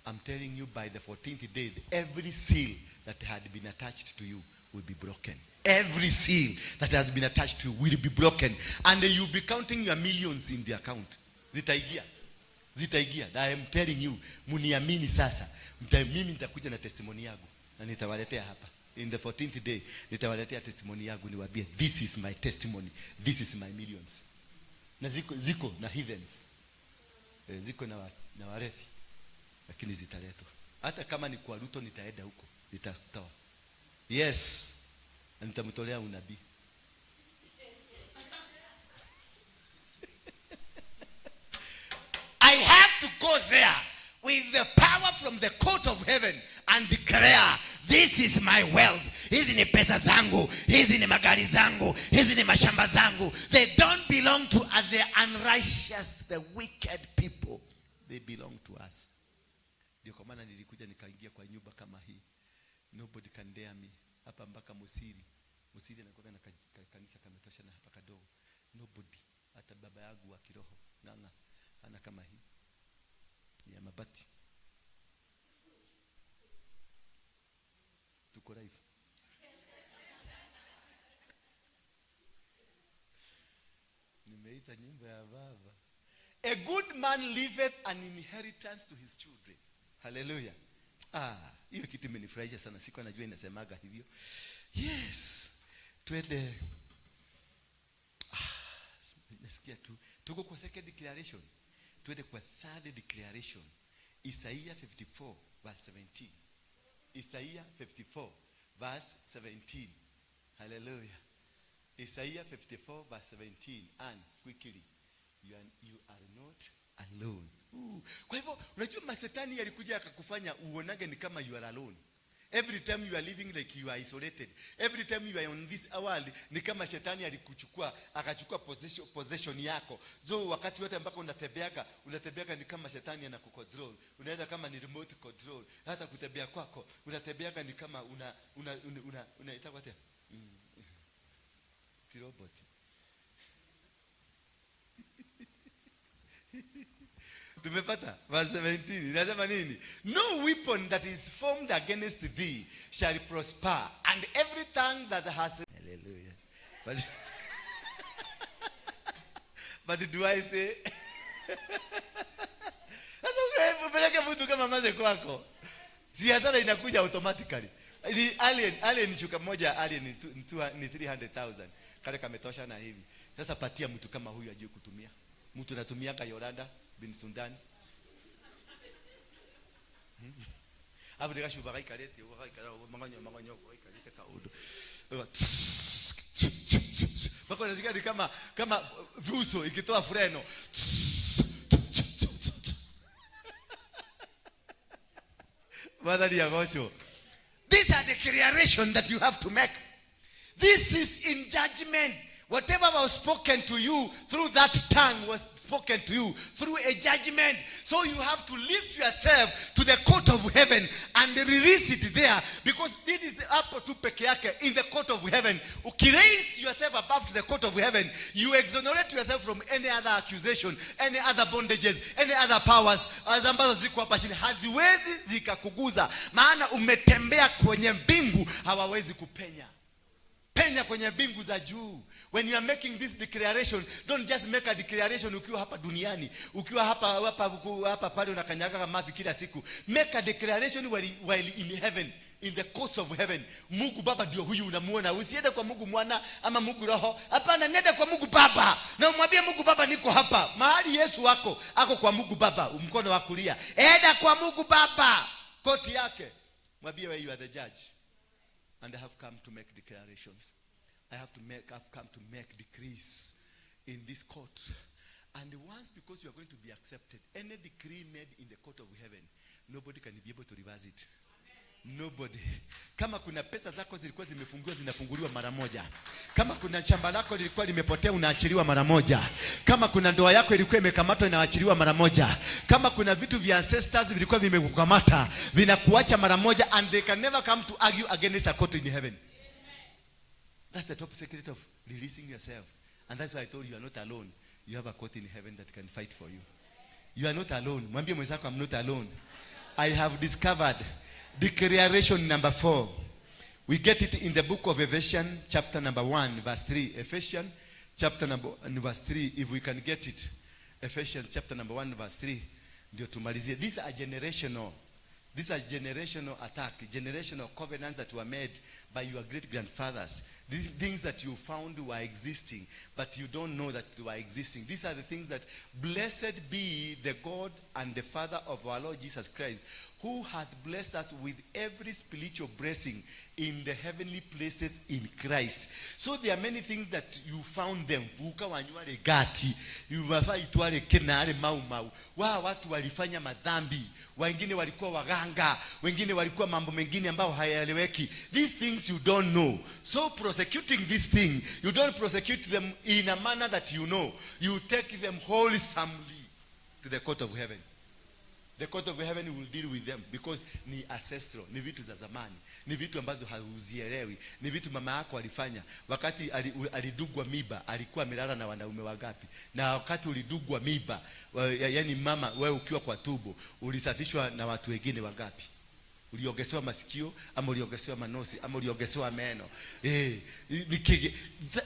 I'm telling you, by the 14th day, every seal that had been attached to you will be broken. Every seal that has been attached to you will be broken. And you'll be counting your millions in the account. Zitaigia. Zitaigia. I am telling you, muniamini sasa. Mimi nitakuja na testimony yangu na nitawaletea hapa. In the 14th day, nitawaletea testimony yangu, niwaambie this is my testimony, this is my millions. Na ziko na heathens. Ziko na warefi. Lakini zitaletwa. Hata kama ni kwa Ruto nitaenda huko, nitatoa. Yes. Na nitamtolea unabii. I have to go there with the power from the court of heaven and declare, this is my wealth. Hizi ni pesa zangu, hizi ni magari zangu, hizi ni mashamba zangu. They don't belong to the unrighteous, the wicked people. They belong to us. Ndio kwa maana nilikuja nikaingia kwa nyumba kama hii. Nobody can dare me. Hapa mpaka Musiri. Musiri anakuwa na kanisa kametosha na hapa kadogo. Nobody. Hata baba yangu wa kiroho Ng'ang'a ana kama hii ya mabati. Tuko live. Nimeita nyumba ya baba. A good man leaveth an inheritance to his children. Hallelujah. Hiyo kitu imenifurahisha sana. Sikuwa najua inasemaga hivyo. Yes. Twende. Nasikia tu. Tuko kwa second declaration. Twende kwa third declaration. Isaiah 54 verse 17. Isaiah 54 verse 17. Hallelujah. Isaiah 54 verse 17. And quickly, you are not alone. Ooh. Kwa hivyo unajua mashetani yalikuja akakufanya uonage ni kama you are alone. Every time you are living like you are isolated. Every time you are on this world ni kama shetani alikuchukua, akachukua possession yako. So wakati wote ambako unatembeaga ni kama shetani anakucontrol. Unaenda kama ni remote control. Hata kutembea kwako unatembeaga ni kama unaita what? Robot. Tumepata verse 17. Inasema nini? No weapon that is formed against thee shall prosper, and every tongue that has. Hallelujah. But do I say? Sasa upeleke mtu kama maze kwako. Si hasara inakuja automatically. Ni alien shuka moja, alien ni 300,000. Kale kametosha na hivi. Sasa patia mtu kama huyu ajue kutumia. Mtu anatumia Yolanda bin Sundan. Hapo ndikashuba kaikalete, kaikala mangonyo kaikalete kaudu. Bako nasikia ni kama fuso ikitoa freno. Madhari ya gosho. These are the declaration that you have to make. This is in judgment. Whatever was spoken to you through that tongue was spoken to you through a judgment. So you have to lift yourself to the court of heaven and release it there, because this is the hapo tu peke yake in the court of heaven. Ukiraise yourself above to the court of heaven, you exonerate yourself from any other accusation, any other bondages, any other powers ambazo ziko hapa chini. Haziwezi zikakuguza, maana umetembea kwenye mbingu, hawawezi kupenya. Penya kwenye mbingu za juu. When you are making this declaration, don't just make a declaration ukiwa hapa duniani, ukiwa hapa pale unakanyaga mavi kila siku. Make a declaration while in heaven, in the courts of heaven. Mungu Baba ndio huyu unamuona. Usiende kwa Mungu Mwana ama Mungu Roho. Hapana, nenda kwa Mungu Baba. Na umwambie Mungu Baba niko hapa. Mahali Yesu wako, ako kwa Mungu Baba, mkono wa kulia. Enda kwa Mungu Baba. Koti yake, mwambie wewe, you are the judge and I have come to make declarations. I've come to make decrees in this court. And once, because you are going to be accepted, any decree made in the court of heaven, nobody can be able to reverse it. Nobody. Kama kuna pesa zako zilikuwa zimefungiwa, zinafunguliwa mara moja. Kama kuna shamba lako lilikuwa limepotea, unaachiliwa mara moja. Kama kuna ndoa yako ilikuwa imekamatwa, inaachiliwa mara moja. Kama kuna vitu vya ancestors vilikuwa vimekukamata, vinakuacha mara moja, and they can never come to argue against a court in heaven. That's the top secret of releasing yourself. And that's why I told you, you are not alone. You have a court in heaven that can fight for you. You are not alone. Mwambie mwenzako, "I'm not alone." I have discovered declaration number 4. We get it in the book of Ephesians, chapter number 1, verse 3. Ephesians, chapter number 1, verse 3. If we can get it. Ephesians, chapter number 1, verse 3. Ndio tumalizie. These are generational attack, generational covenants that were made by your great grandfathers. These things that you found were existing, but you don't know that they were existing. These are the things that, blessed be the God and the Father of our Lord Jesus Christ, who hath blessed us with every spiritual blessing in the heavenly places in Christ. So there are many things that you found them. Vuka wanywale gati, yuwafa itwale kenare mau mau. Wa watu walifanya madhambi, wengine walikuwa waganga, wengine walikuwa mambo mengine ambayo hayaeleweki. These things you don't know. So prosecuting this thing, you don't prosecute them in a manner that you know. You take them wholesomely to the court of heaven. The court of heaven will deal with them because ni ancestral, ni vitu za zamani, ni vitu ambazo hauzielewi, ni vitu mama yako alifanya wakati alidugwa miba, alikuwa amelala na wanaume wangapi? Na wakati ulidugwa miba, yaani mama, wewe ukiwa kwa tumbo, ulisafishwa na watu wengine wangapi? Uliogesewa masikio ama uliogesewa manosi ama uliogesewa meno? Eh,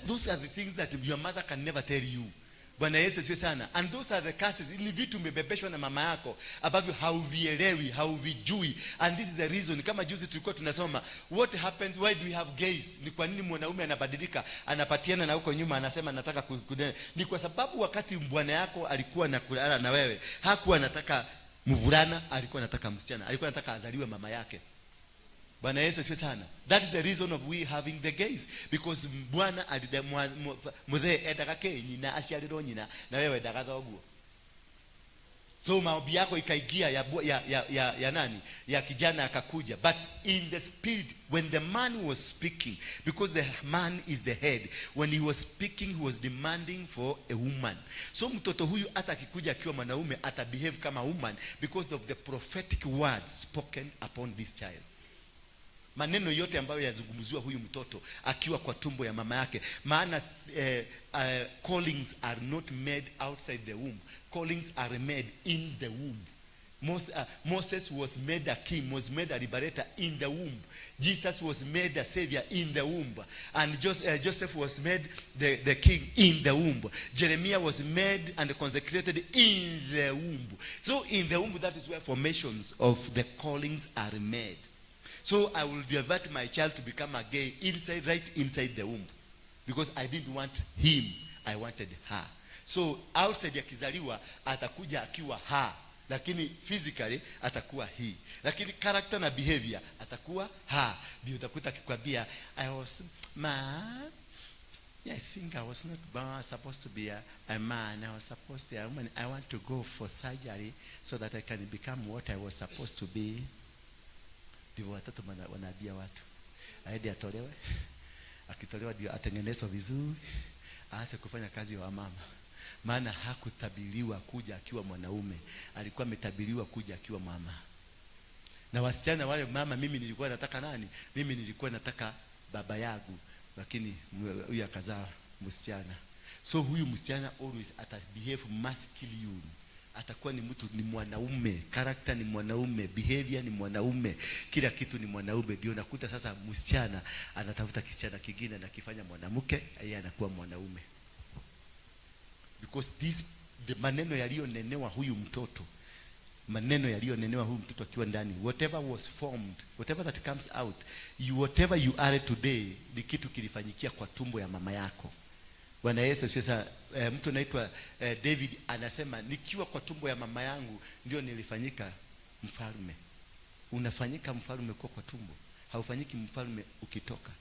those are the things that your mother can never tell you. Bwana Yesu asifiwe sana. And those are the curses. Ni vitu umebebeshwa na mama yako ambavyo hauvielewi, hauvijui. And this is the reason, kama juzi tulikuwa tunasoma what happens, why do we have gays? Ni kwa nini mwanaume anabadilika, anapatiana na huko nyuma anasema nataka ni kwa sababu wakati bwana yako alikuwa na kulala na wewe, hakuwa anataka mvulana, alikuwa anataka msichana, alikuwa anataka azaliwe mama yake. Bwana Yesu asifiwe sana. That is the reason of we having the gays, because bwana alide muthee endaga kĩ nyina aciarĩrwo nyina na wewe wendaga thoguo. So maombi yako ikaingia ya nani, ya kijana akakuja. But in the spirit, when the man was speaking, because the man is the head, when he was speaking, he was demanding for a woman. So mtoto huyu hata akikuja akiwa mwanaume, atabehave kama woman because of the prophetic words spoken upon this child. Maneno yote ambayo yazungumziwa huyu mtoto akiwa kwa tumbo ya mama yake. Maana callings are not made outside the womb, callings are made in the womb. Moses was made a king, was made a liberator in the womb. Jesus was made a savior in the womb. And Joseph was made the king in the womb. Jeremiah was made and consecrated in the womb. So in the womb, that is where formations of the callings are made. So I will divert my child to become a gay inside, right inside the womb. Because I didn't want him, I wanted her. So outside akizaliwa atakuja akiwa her, lakini physically atakuwa he, lakini character na behavior atakuwa her. Ndio utakuta akikwambia, "I was ma yeah, I think I was not born supposed to be a man. I was supposed to be a woman. I want to go for surgery so that I can become what I was supposed to be." Ndivyo watoto wanaambia watu, aende atolewe, akitolewa ndio atengenezwa vizuri, aanze kufanya kazi ya wamama. Maana hakutabiriwa kuja akiwa mwanaume, alikuwa ametabiriwa kuja akiwa mama. Na wasichana wale, "Mama, mimi nilikuwa nataka nani? Mimi nilikuwa nataka baba yangu," lakini huyu akazaa msichana. So huyu msichana always ata behave masculine, atakuwa ni mtu, ni mwanaume, character ni mwanaume, behavior ni mwanaume, kila kitu ni mwanaume. Ndio nakuta sasa msichana anatafuta kisichana kingine na kifanya mwanamke, yeye anakuwa mwanaume, because this the maneno yaliyonenewa huyu mtoto, maneno yaliyonenewa huyu mtoto akiwa ndani, whatever was formed, whatever that comes out, you, whatever you are today, ni kitu kilifanyikia kwa tumbo ya mama yako. Bwana Yesu asifiwe sana. Mtu anaitwa David anasema, "Nikiwa kwa tumbo ya mama yangu ndio nilifanyika mfalme." Unafanyika mfalme kwa tumbo. Haufanyiki mfalme ukitoka.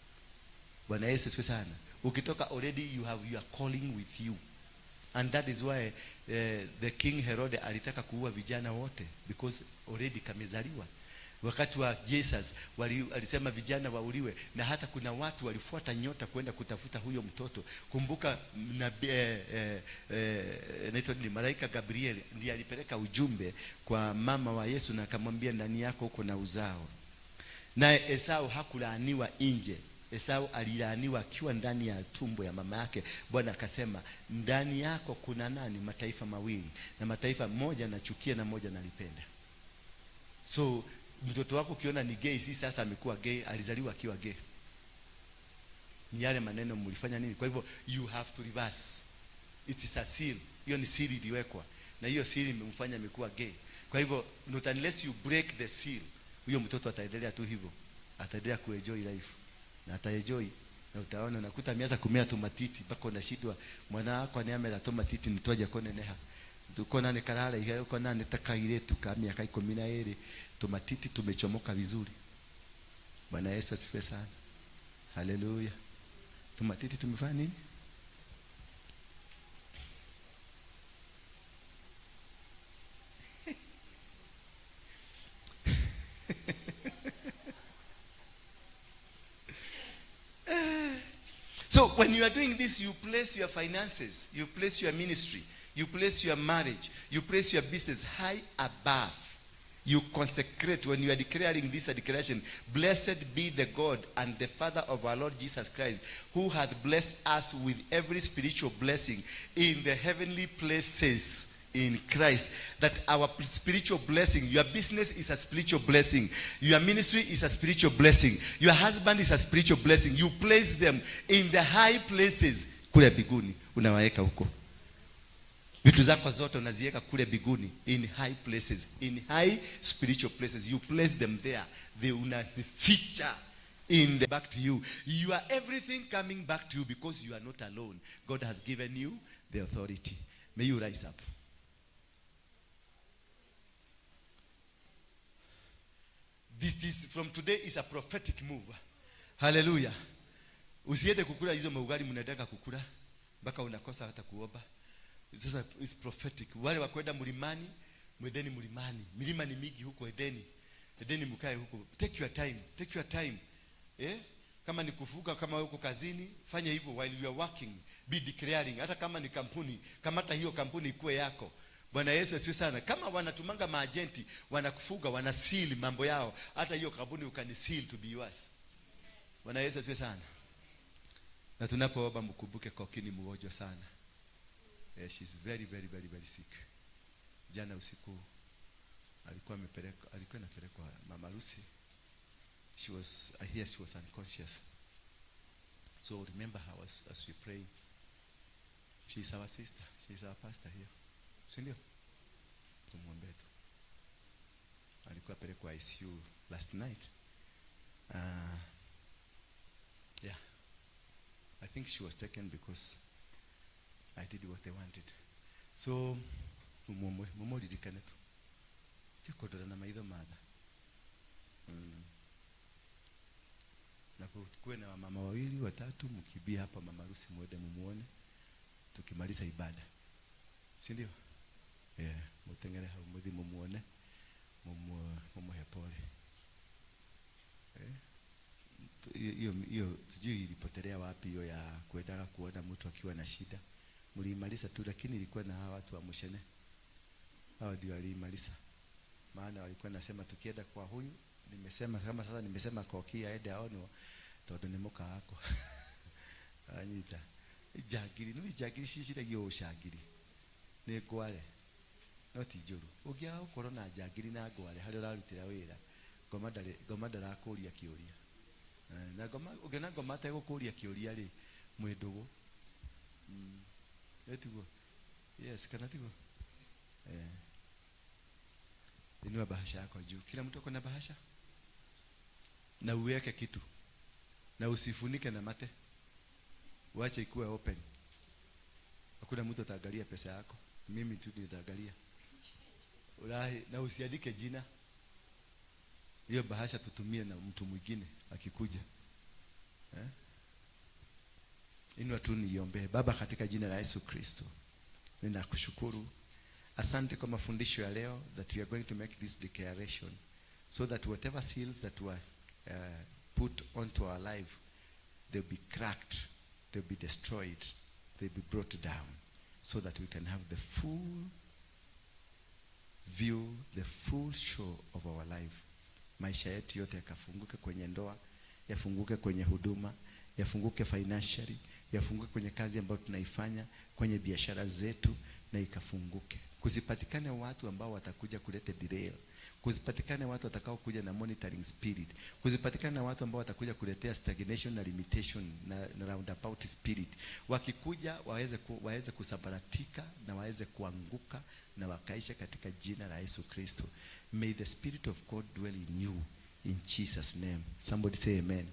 Bwana Yesu asifiwe sana. Ukitoka already you have your calling with you. And that is why the King Herod alitaka kuua vijana wote because already kamezaliwa. Wakati wa Jesus alisema vijana wauliwe, na hata kuna watu walifuata nyota kwenda kutafuta huyo mtoto. Kumbuka nabii naitwa nini, malaika Gabriel ndiye alipeleka ujumbe kwa mama wa Yesu na akamwambia ndani yako uko na uzao. Naye Esau hakulaaniwa nje. Esau alilaaniwa akiwa ndani ya tumbo ya mama yake. Bwana akasema ndani yako kuna nani? Mataifa mawili, na mataifa moja nachukia na moja nalipenda. So mtoto wako ukiona ni gay, si sasa amekuwa gay, alizaliwa akiwa gay. Ni yale maneno mlifanya nini? Kwa hivyo you have to reverse. It is a seal. Hiyo ni siri iliwekwa, na hiyo siri imemfanya amekuwa gay. Kwa hivyo not unless you break the seal, huyo mtoto ataendelea tu hivyo, ataendelea kuenjoy life na ataenjoy, na utaona unakuta ameanza kumea tomatiti mpaka unashindwa mwana wako ni amera tomatiti nitwaje kuneneha tukona ni karara ihe ukona ni takairetu ka miaka 12 tomatiti tumechomoka vizuri. Bwana Yesu asifiwe sana. Haleluya. Tomatiti tumefanya nini? So when you are doing this, you place your finances, you place your ministry, you place your marriage, you place your business high above. You consecrate when you are declaring this declaration. Blessed be the God and the Father of our Lord Jesus Christ, who hath blessed us with every spiritual blessing in the heavenly places in Christ. That our spiritual blessing, your business is a spiritual blessing, your ministry is a spiritual blessing, your husband is a spiritual blessing. You place them in the high places kule biguni, unawaweka huko. Vitu zako zote unaziweka kule biguni, in high places, in high spiritual places. You place them there. They unazificha in the back to you. You are everything coming back to you because you are not alone. God has given you the authority. May you rise up. This is from today is a prophetic move. Hallelujah. Usiende kukula hizo maugali mnataka kukula mpaka unakosa hata kuomba. Sasa it's prophetic. Wale wa kwenda mlimani, mwendeni mlimani. Milima ni mingi huko Edeni. Edeni mkae huko. Take your time. Take your time. Kama ni kufuga, kama uko kazini, fanya hivyo while you are working. Be declaring. Hata kama ni kampuni, kamata hiyo kampuni ikuwe yako. Bwana Yesu asifiwe sana. Kama wanatumanga maagenti, wanakufuga, wanaseal mambo yao, hata hiyo kampuni ukaniseal to be yours. Bwana Yesu asifiwe sana. Na tunapoomba mkumbuke Koki ni mgonjwa sana. She's very, very, very, very sick. Jana usiku alikuwa amepelekwa, alikuwa anapelekwa Mama Lucy. She was, I hear she was unconscious. So remember her as we pray. She is our sister. She is our pastor here. Si ndio? Tumuombe tu. Alikuwa apelekwa ICU last night. Yeah. I think she was taken because I did what they wanted. So tumuombe, mumuririkane tu. Ti kundora na maitho matha. Na kuwe na wamama wawili watatu mkibia hapa Mama Lucy muende mumuone tukimaliza ibada. Si ndio? Yeah, mutengere hau muthi mumuone, mumuhe pole. Hiyo sijui ilipotelea wapi hiyo ya kuendaga kuona mtu akiwa na shida. Mliimaliza tu, lakini ilikuwa na hawa watu wa Mushene. Hao ndio waliimaliza. Maana walikuwa nasema tukienda kwa huyu, nimesema kama sasa nimesema Koki aende aonwo tondu ni muka wako. Anyita. Njangiri, ni njangiri ciciragia ucangiri. Ni ngware. No ti njũru. Ũngĩaga gũkorwo na njangiri na ngware harĩa ũrarutĩra wĩra, ngoma ndarĩ, ngoma ndarakũria kĩũria. Na ngoma, ũngĩona ngoma ategũkũria kĩũria rĩ, mwĩ ndũgũ. Tiguo? Yes, kana tiguo? Inua bahasha yako juu. Kila mtu ako na bahasha? Na uweke kitu. Na usifunike na mate. Uache ikuwe open. Hakuna mtu ataangalia pesa yako. Mimi tu nitaangalia. Ulahi, na usiandike jina. Hiyo bahasha tutumie na mtu mwingine akikuja. Eh? Inua tu niombee. Baba, katika jina la Yesu Kristo, ninakushukuru. Asante kwa mafundisho ya leo, that we are going to make this declaration so that whatever seals that were put onto our life, they'll be cracked, they'll be destroyed, they'll be brought down, so that we can have the full view, the full show of our life. Maisha yetu yote yakafunguke kwenye ndoa, yafunguke kwenye huduma, yafunguke financially, yafunguke kwenye kazi ambayo tunaifanya, kwenye biashara zetu, na ikafunguke. Kusipatikane watu ambao watakuja kuleta derail, kusipatikane watu watakao kuja na monitoring spirit, kusipatikane watu ambao watakuja kuletea stagnation na limitation na roundabout spirit. Wakikuja waweze kusambaratika na waweze kuanguka na wakaisha katika jina la Yesu Kristo. May the Spirit of God dwell in you in Jesus' name. Somebody say amen.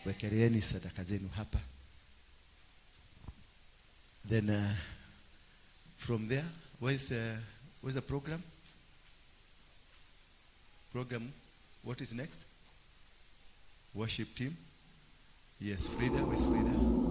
Wekeleeni sadaka zenu hapa. Then from there, where's the program? Program, what is next? Worship team. Yes, Frida, where's Frida?